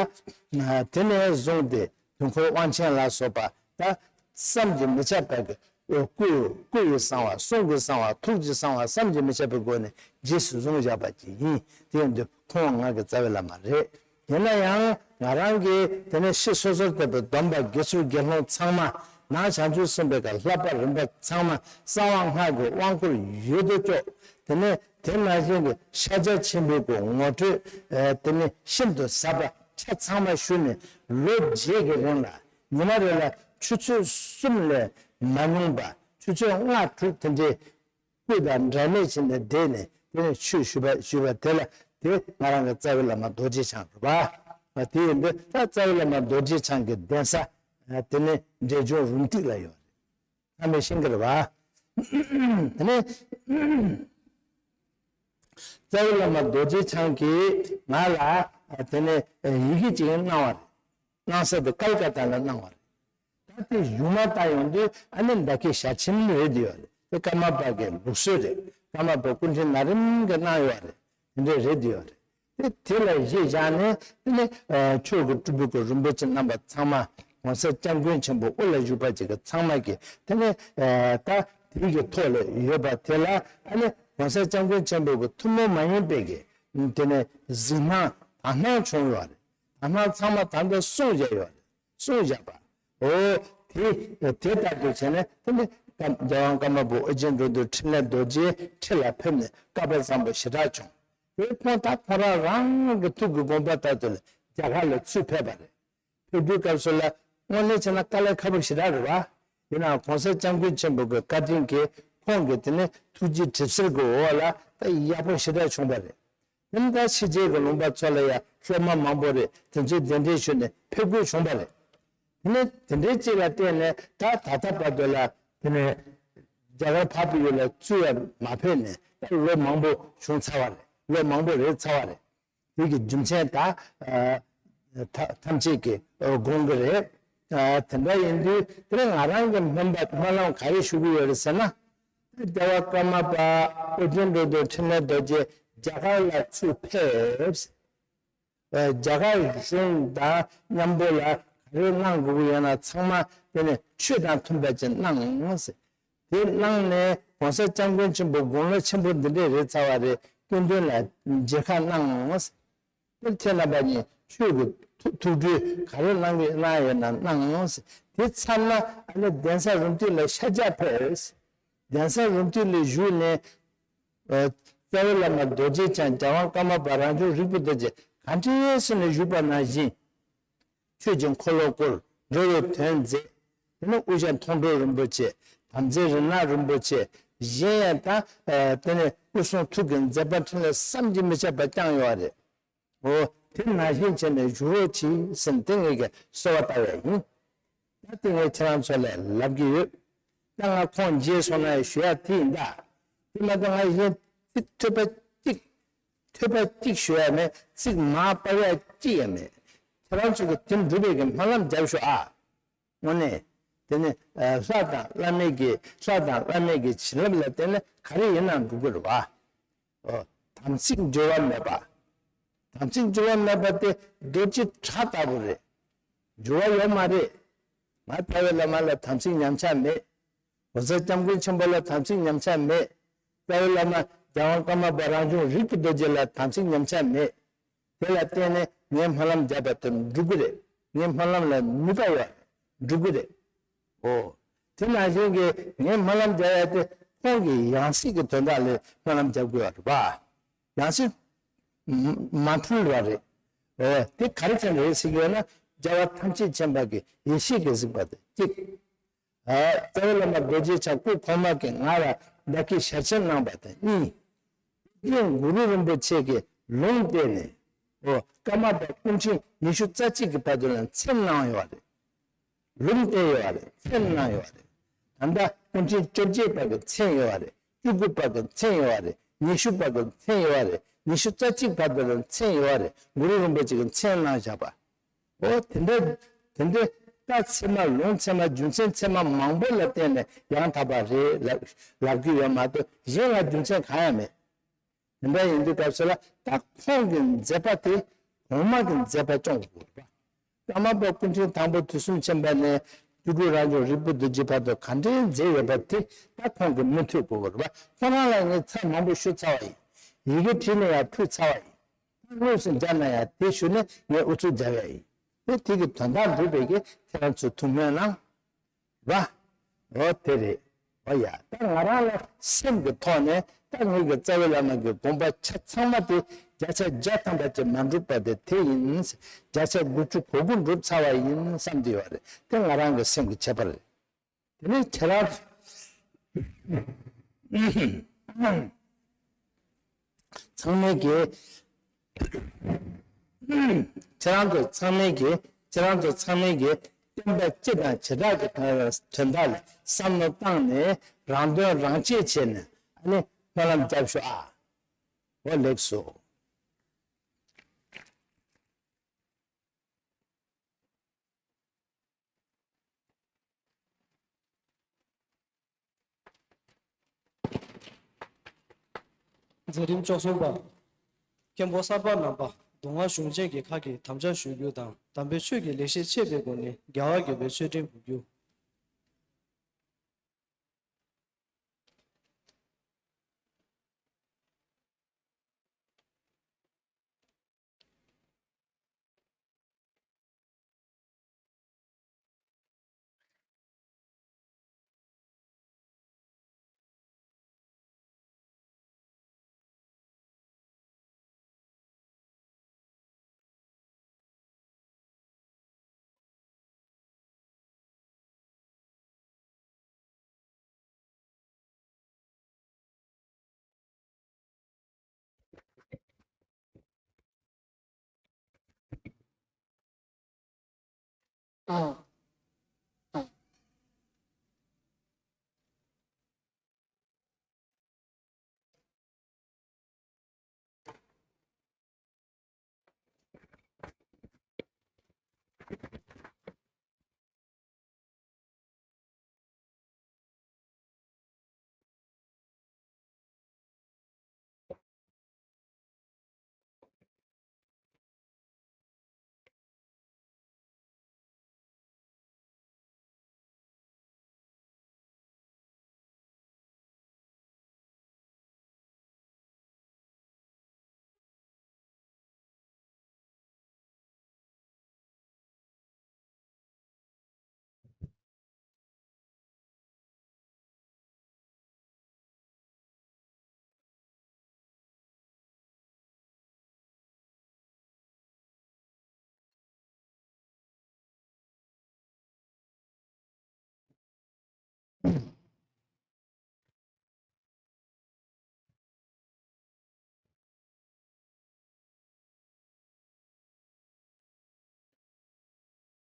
དེ་ནས་བཟུང་སྟེ་དུས་འཁོར་དབང་ཆེན་ལ་སོགས་པ་ད་བསམ་གྱིས་མི་ཁྱབ་པའི་གི་སྐུ་སྐུ་ཡི་གསང་བ། གསུང་གི་གསང་བ། ཐུགས་ཀྱི་གསང་བ། བསམ་གྱིས་མི་ཁྱབ་པའི་སྒོ་ནས་རྗེས་སུ་བཟུང་བཞག་པ་ཅིག་ཡིན། དེ་ཡིན་དུས་ཁོང་ང་གི་རྩ་བའི་བླ་མ་རེད། ཡིན་ན་ཡང་ང་རང་གིས་དེ་ནས་ཕྱི་སོ་སོར་བབས་པའི་སྡོམ་པ་དགེ་ཚུལ་དགེ་སློང་ཚང་མ། ནང་བྱང་ཆུབ་སེམས་དཔའི་གི་བསླབ་པ་རིམ་པ་ཚང་མ་གསང་བ་སྔགས་ཀྱི་དབང་བསྐུར་ཡོད་དོ་ཅོག་དེ་ནས་དེ་ནང་བཞིན་གྱི་ཤཱཀྱ་ཆེན་པོའི་གི་ངོ་སྤྲོད། ཨ་དེ་ནས་ཤིན་ཏུ་ཟབ་པ་ཆ་ཚང་མ་ཞུས་ནས་ལོ་བརྒྱད་ཀྱི་རིང་ལ་ཉི་མ་རེ་ལ་ཆུ་ཚོད་གསུམ་ལས་མ་ཉུང་པ་ཆུ་ཚོད་ལྔ་དྲུག་དེ་འདྲའི་སྐུ་དང་འབྲལ་མེད་བྱས་ནས་བསྡད་ནས་དེ་ནས་ཆོས་ཞུས་པ་ཞུས་པ་དེ་ལ་དེ་ང་རང་གི་རྩ་བའི་བླ་མ་རྡོ་རྗེ་འཆང་རེད་པ། དེ་ཡིན་དུས་ད་རྩ་བའི་བླ་མ་རྡོ་རྗེ་འཆང་གི་གདན་ས་དེ་ནི་འབྲས་ལྗོངས་རུམ་བཏེག་ལ་ཡོད་རེད། ཚང་མས་ཤེས་ཀྱི་རེད་པ། དེ་ནས་རྩ་བའི་བླ་མ་རྡོ་རྗེ་འཆང་གིས་ང་ལ་དེ་ནས་ཡི་གེ་ཅིག་གནང་བ་རེད། གནང་ས་དེ་ཀལ་ཀ་ཏ་ལ་གནང་བ་རེད། ད་དེ་གཞུག་མ་ལྟ་ཡོང་དུས་ཨ་ནི་ད་གིན་ཞལ་ཆེམས་རེད་དེ་ཡོད་རེད། དེ་ཀརྨ་པ་གི་ལུགས་སྲོལ་རེད། ཀརྨ་པ་སྐུ་ཕྲེང་ན་རིམ་གྱིས་གནང་ཡོད་རེད། དེ་འདྲས་རེད་དེ་ཡོད་རེད། དེ་དེ་ལ་གཞི་བཞག་ནས་དེ་ནི་ཆོས་ཀྱི་སྤྲུལ་པའི་གི་རིན་པོ་ཆེ་རྣམ་པ་ཚང་མ་༸གོང་ས་སྐྱབས་མགོན་ཆེན་པོ་དབུ་ལ་བཞུགས་པ་ཅིག་གི་ཚང་མ་གི་དེ་ནི་ད་དེ་གི་ཐོག་ལ་ཡོད་པ་དེ་ལ་ཨ་ནི་༸གོང་ས་སྐྱབས་མགོན་ཆེན་པོ་གི་ཐུན་མོང་མ་ཡིན་པའི་གི་དེ་ནི་གཟིགས་སྣང་དག་སྣང་བྱུང་ཡོད་རེད། དག་སྣང་ཚང་མ་ད་ལྟ་གསུངས་བཞག་ཡོད་རེད། གསུངས་བཞག་པ། འོ། དེ་དེ་ལྟར་དུ་བྱས་ནས་དེ་ནི་རྒྱལ་དབང་ཀརྨ་པ་ཨོ་རྒྱན་འགྲོ་འདུལ་འཕྲིན་ལས་རྡོ་རྗེ་ཁྲི་ལ་ཕེབས་ནས་བསྐལ་པ་བཟང་པོ་ཞེ་དྲག་བྱུང་། དེ་ཁོང་ད་ཁོ་རང་རང་གི་ཐུགས་ཀྱི་དགོངས་པ་ལྟར་དུ་ལ་རྒྱ་གར་ལ་ཚུར་ཕེབས་པ་རེད། ཕེབས་དུས་སྐབས་སུ་ལ་དངོས་གནས་བྱས་ན་དཀའ་ལས་ཁག་པོ་ཞེ་དྲག་རེད་བ། ཡིན་ནའང་༸གོང་ས་སྐྱབས་མགོན་ཆེན་པོ་གི་བཀའ་དྲིན་གྱིས་ཁོང་གི་དེ་ནི་ཐུགས་རྗེ་གྲིབ་བསིལ་གྱི་འོག་ལ་ད་ཡག་པོ་ཞེ་དྲག་བྱུང་བ་རེད། དེ་ནི་ད་ཕྱི་རྒྱལ་གྱི་ལུང་པ་ཚོ་ལ་ཡང་སློབ་མ་མང་པོ་རེད། དེ་ཚོས་གདན་འདྲེན་ཞུས་ནས་ཕེབས་དགོས་བྱུང་བ་རེད། དེ་ནི་དེ་འདྲའི་ཅིག་ལ་བརྟེན་ནས་ད་ད་ལྟ་བར་དུ་ལ་དེ་ནི་རྒྱ་གར་འཕགས་པའི་ཡུལ་ལ་ཚུར་ཡང་མ་ཕེབས་ནས་ད་ལོ་མང་པོ་བྱུང་ཚར་བ་རེད། ལོ་མང་པོ་རེད་ཚར་བ་རེད། དེ་གི་རྒྱུ་མཚན་ད་ཨ་ཐ་ཐམས་ཅད་ཀྱིས་ཨ་དགོངས་ཀྱི་རེད། ཨ་དེ་འདྲ་ཡིན་དུས་དེ་ནི་ང་རང་གི་སྨོན་པ་སྨོན་ལམ་ག་རེ་ཞུ་གི་ཡོད་རེད་ཟེར་ན། རྒྱལ་བ་ཀརྨ་པ་ཨོ་རྒྱན་འགྲོ་འདུལ་འཕྲིན་ལས་རྡོ་རྗེ་རྒྱ་གར་ལ་ཚུར་ཕེབས། རྒྱ་གར་གཞུང་དང་མཉམ་པོ་ལ་ག་རེ་གནང་དགོས་ཀྱི་ཡོད་ན་ཚང་མ་དེ་ནས་ཆོས་དང་མཐུན་པ་ཅིག་གནང་ཟེར། དེ་གནང་ནས་༸གོང་ས་སྐྱབས་མགོན་ཆེན་པོ་དགུང་ལོ་ཆེན་པོ་འདི་འདྲས་རེད་ཚར་བ་རེད། སྐུ་མདུན་ལ་མཇལ་ཁ་གནང་ཟེར། དེར་ཁྱེད་རྣམ་པ་གཉིས་ཆོས་ཀྱི་ཐུགས་ཐུགས་སྤྲུལ་ག་རེ་གནང་གི་གནང་ཡོད་ན་གནང་ཟེར། དེ་ཚར་ན་ཨ་ནི་གདན་ས་རུམ་བཏེག་ལ་ཤར་རྒྱག་ཕེབས། གདན་ས་རུམ་བཏེག་ལ་བཞུགས་ནས། ཨ་རྩ་བའི་བླ་མ་རྡོ་རྗེ་འཆང་རྒྱལ་དབང་ཀརྨ་པ་རང་བྱུང་རིག་པའི་རྡོ་རྗེ་ག་འདྲས་སེ་ནས་བཞུགས་པ་ནང་བཞིན། ཆོས་ཀྱི་འཁོར་ལོ་བསྐོར། འགྲོ་བའི་དོན་མཛད། དེ་ནས་དབུ་ཞྭ་མཐོང་གྲོལ་རིན་པོ་ཆེ། དམ་རྫས་རིགས་སྣ་རིན་པོ་ཆེ། གཞན་ཡང་ད་ཨ་དེ་ནས་སྐུ་གསུང་ཐུགས་ཀྱི་མཛད་པ་འཕྲིན་ལས་བསམ་གྱིས་མི་ཁྱབ་པ་བསྐྱངས་ཡོད་རེད། འོ། དེ་ནང་བཞིན་བྱས་ནས་བཞུགས་རོགས་གྱིས་ཟེར་ནས་དེ་ངེད་ཀྱིས་གསོལ་བ་བཏབ་ཡ་ཡིན། ད་དེ་ངས་ཁྱེད་རང་ཚོ་ལ་ལབ་ཀྱི་ཡོད། ད་ང་ཁོང་མཇལ་སོང་ན་ཞུ་ཡ་དེ་ཡིན་ད། དེ་མ་གཏོགས་ང་གཞན་ཚིག་ཐོས་པ་གཅིག་ཐོས་པ་གཅིག་ཞུ་ཡ་མེད། ཚིག་མ་སྤར་ཡ་གཅིག་ཡང་མེད། ཁྱེད་རང་ཚོ་གི་དེ་འགྲུབ་པའི་གི་སྨོན་ལམ་རྒྱབ་ཤོག་ཨ། དངོས་གནས། དེ་ནི་ལྷ་དང་བླ་མའི་གི་ལྷ་དང་བླ་མའི་གི་བྱིན་རླབས་ལ་བརྟེན་ནས་ག་རེ་ཡིན་ནའང་འགྲུབ་ཀྱི་རེད་བ། ཨོ། དམ་ཚིག་འགྱུར་བ་མེད་པ། དམ་ཚིག་འགྱུར་བ་མེད་པ་དེ་རྡོ་རྗེ་བྲག་ལྟ་བུ་རེད། འགྱུར་བ་ཡོད་མ་རེད། ང་རྩ་བའི་བླ་མ་ལ་དམ་ཚིག་ཉམས་ཆག་མེད། ༸གོང་ས་༸སྐྱབས་མགོན་ཆེན་པོ་ལ་དམ་ཚིག་ཉམས་ཆག་མེད། རྩ་བའི་བླ་མ་རྒྱལ་དབང་ཀརྨ་པ་རང་བྱུང་རིག་པའི་རྡོ་རྗེ་ལ་དམ་ཚིག་ཉམས་ཆག་མེད། དེ་ལ་བརྟེན་ནས་ངས་སྨོན་ལམ་བརྒྱབ་པ་དེ་འགྲུབ་ཀྱི་རེད། ངའི་སྨོན་ལམ་ལ་ནུས་པ་ཡོད་རེད། འགྲུབ་ཀྱི་རེད། ཨོ། དེ་ནང་བཞིན་གྱི་ངས་སྨོན་ལམ་བརྒྱབ་ཡ་དེ་ཁོང་གི་ཡང་སྲིད་ཀྱི་དོན་དག་ལ་སྨོན་ལམ་བརྒྱབ་དགོས་པ་རེད་པ། ཡང་སྲིད་མ་མཐུན་པ་རེད། ཨོ། དེ་ག་རེ་བྱས་ནས་རེད་ཟེར་གྱི་ཡོད་ན། རྒྱལ་བ་ཐམས་ཅད་མཁྱེན་པ་གི་ཡེ་ཤེས་ཀྱིས་གཟིགས་པ་དེ་གཅིག། ཨ། རྩ་བའི་བླ་མ་རྡོ་རྗེ་འཆང་སྐུ་གོང་མ་གིས་ང་ལ་བདག་གི་ཞལ་ཆེམས་གནང་བ་དང་གཉིས། དེ་གུ་རུ་རིན་པོ་ཆེ་གིས་ལུང་བསྟན་ནས། ཨོ། ཀརྨ་པ་སྐུ་ཕྲེང་ཉི་ཤུ་རྩ་གཅིག་གི་བར་དུ་ལ་མཚན་གནང་ཡོད་རེད། ལུང་བསྟན་ཡོད་རེད། མཚན་གནང་ཡོད་རེད། ད་ལྟ་སྐུ་ཕྲེང་བཅོ་བརྒྱད་པ་གི་མཚན་ཡོད་རེད། བཅུ་དགུ་པ་གི་མཚན་ཡོད་རེད། ཉི་ཤུ་པ་གི་མཚན་ཡོད་རེད། ཉི་ཤུ་རྩ་གཅིག་བར་དུ་ལ་མཚན་ཡོད་རེད། གུ་རུ་རིན་པོ་ཆེ་གིས་མཚན་གནང་བཞག་པ། ཨོ། དེ་འདྲ། དེ་འདྲ་རྟགས་ཚད་མ་ལུང་ཚད་མ་རྒྱུ་མཚན་ཚད་མ་མང་པོ་ལ་བརྟེན་ནས་ཡང་དག་པ་རེད་ལབ་ལབ་རྒྱུ་ཡོད་མ་གཏོགས་གཞན་ལ་རྒྱུ་མཚན་གང་ཡང་མེད། དེ་འདྲ་ཡིན་དུས་སྐབས་སུ་ལ་ད་ཁོང་གི་མཛད་པ་དེ་གོང་མ་གི་མཛད་པ་སྐྱོང་དགོས་པ། ཀརྨ་པ་སྐུ་ཕྲེང་དང་པོ་དུས་གསུམ་མཁྱེན་པ་ནས་སྤྲུལ་སྐུ་རང་བྱུང་རིག་པའི་རྡོ་རྗེ་བར་དུ་ག་འདྲའི་མཛད་ཡོད་པ་དེ་ད་ཁོང་གིས་མུ་མཐུད་དགོས་པ་རེད་པ། ཁོ་རང་ལ་ངས་ཚར་མང་པོ་ཞུ་ཚར་བ་ཡིན། ཡི་གེ་བྲིས་ནས་ཡང་ཕུལ་ཚར་བ་ཡིན། དངོས་སུ་མཇལ་ན་ཡང་དེ་ཞུ་ནས་ངས་ཨུ་ཚུགས་རྒྱབ་ཡ་ཡིན། དེ་དེ་གི་དོན་དག་འགྲུབ་པའི་གི་ཁྱེད་རང་ཚོས་ཐུགས་སྨོན་གནང་། ར། འོ་དེ་རེད། འོ་ཡ། ད་ང་རང་ལ་སེམས་ཀྱི་ཐོག་ནས་ད་ངེད་ཀྱི་རྩ་བའི་བླ་མ་གི་དགོངས་པ་ཆ་ཚང་མ་དེ་བརྒྱ་ཆ་བརྒྱ་ཐམ་པ་ཅིག་མ་འགྲུབ་པ་དེ་དེ་ཡིན། བརྒྱ་ཆ་དགུ་བཅུ་གོ་དགུ་འགྲུབ་ཚར་བ་ཡིན་བསམ་གྱི་ཡོད་རེད། དེ་ང་རང་གི་སེམས་ཀྱི་ཁྱད་པར་རེད། དེ་ནས་ཁྱེད་རང་ཚང་མས་ཀྱི། ཁྱེད་རང་ཚོ་ཚང་མས་ཀྱི། ཁྱེད་རང་ཚོ་ཚང་མས་ཀྱི་བསྟན་པ་སྤྱི་དང་བྱེ་བྲག་གི་དོན་དག་ལ་བསམ་བློ་བཏང་ནས་རང་དོན་རང་གཅེས་བྱས་ནས་ཨ་ནི་སྨོན་ལམ་རྒྱབ་ཤོག་ཨ། འོ་ལེགས་སོ། མཛད་རིམ་བཅུ་གསུམ་པ། མཁན་པོ་གསར་པ་རྣམ་པ། མདོ་སྔགས་གཞུང་ཆེན་གྱི་ཁག་གི་དམ་བཅའ་ཞུ་རྒྱུ་དང་དམ་པའི་ཆོས་ཀྱི་ལེགས་བཤད་འཆད་པའི་སྒོ་ནས་རྒྱལ་བ་དགྱེས་པའི་ཆོས་འབྲེལ་འབུལ་རྒྱུ།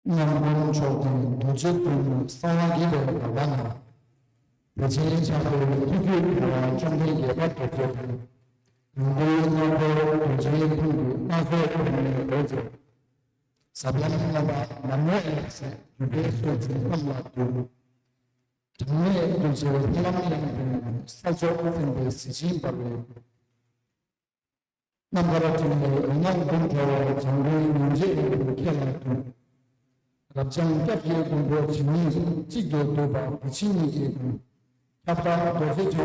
ཉམས་མགོན་མཆོག་དང་རྡོ་རྗེ་སྟོན་མོ་གསང་བ་དགྱེས་པའི་བར་པ་ན། བོད་ཆེན་ཆགས་པའི་ཐུགས་རྒྱུད་འཕེལ་བ་བཅོམ་ལྡན་རྒྱལ་བ་དེ་ཚོ་དང་། དང་པོའི་སྔགས་འཁོར་རྡོ་རྗེའི་ཕུང་གི་སྔགས་ཟོར་ཐོག་ནས་འོད་ཟེར། ཟབ་ལམ་མངོན་པ་ནམ་མཁའི་ལ་ཟེར། འདུས་པའི་སོ་འཛིན་ཁམས་ལ་འདུད། གྲངས་མེད་རྡུལ་ཕྲན་ལྷ་ལམ་ཡང་འདུས། ས་མཚོ་ཀུན་འཛིན་པའི་གཟི་བྱིན་འབར་བའི་ཁུར། རྣམ་དཀར་སྤྲིན་ལས་འོད་སྣང་འབུམ་འཕྲོ་བ། འཇམ་མགོན་ཉིན་བྱེད་རིང་པོ་ཁྱེད་ལ་འདུད། རབ་འབྱམས་སྐྱབས་ཀྱི་མགོན་པོ་ཇི་སྙེད་གཅིག་ཏུ་བསྡུས་པ་བུ་ཆེན་ཉིད་ཀྱི་མགོན། ཁྱབ་བདག་རྡོ་རྗེ་འཆང་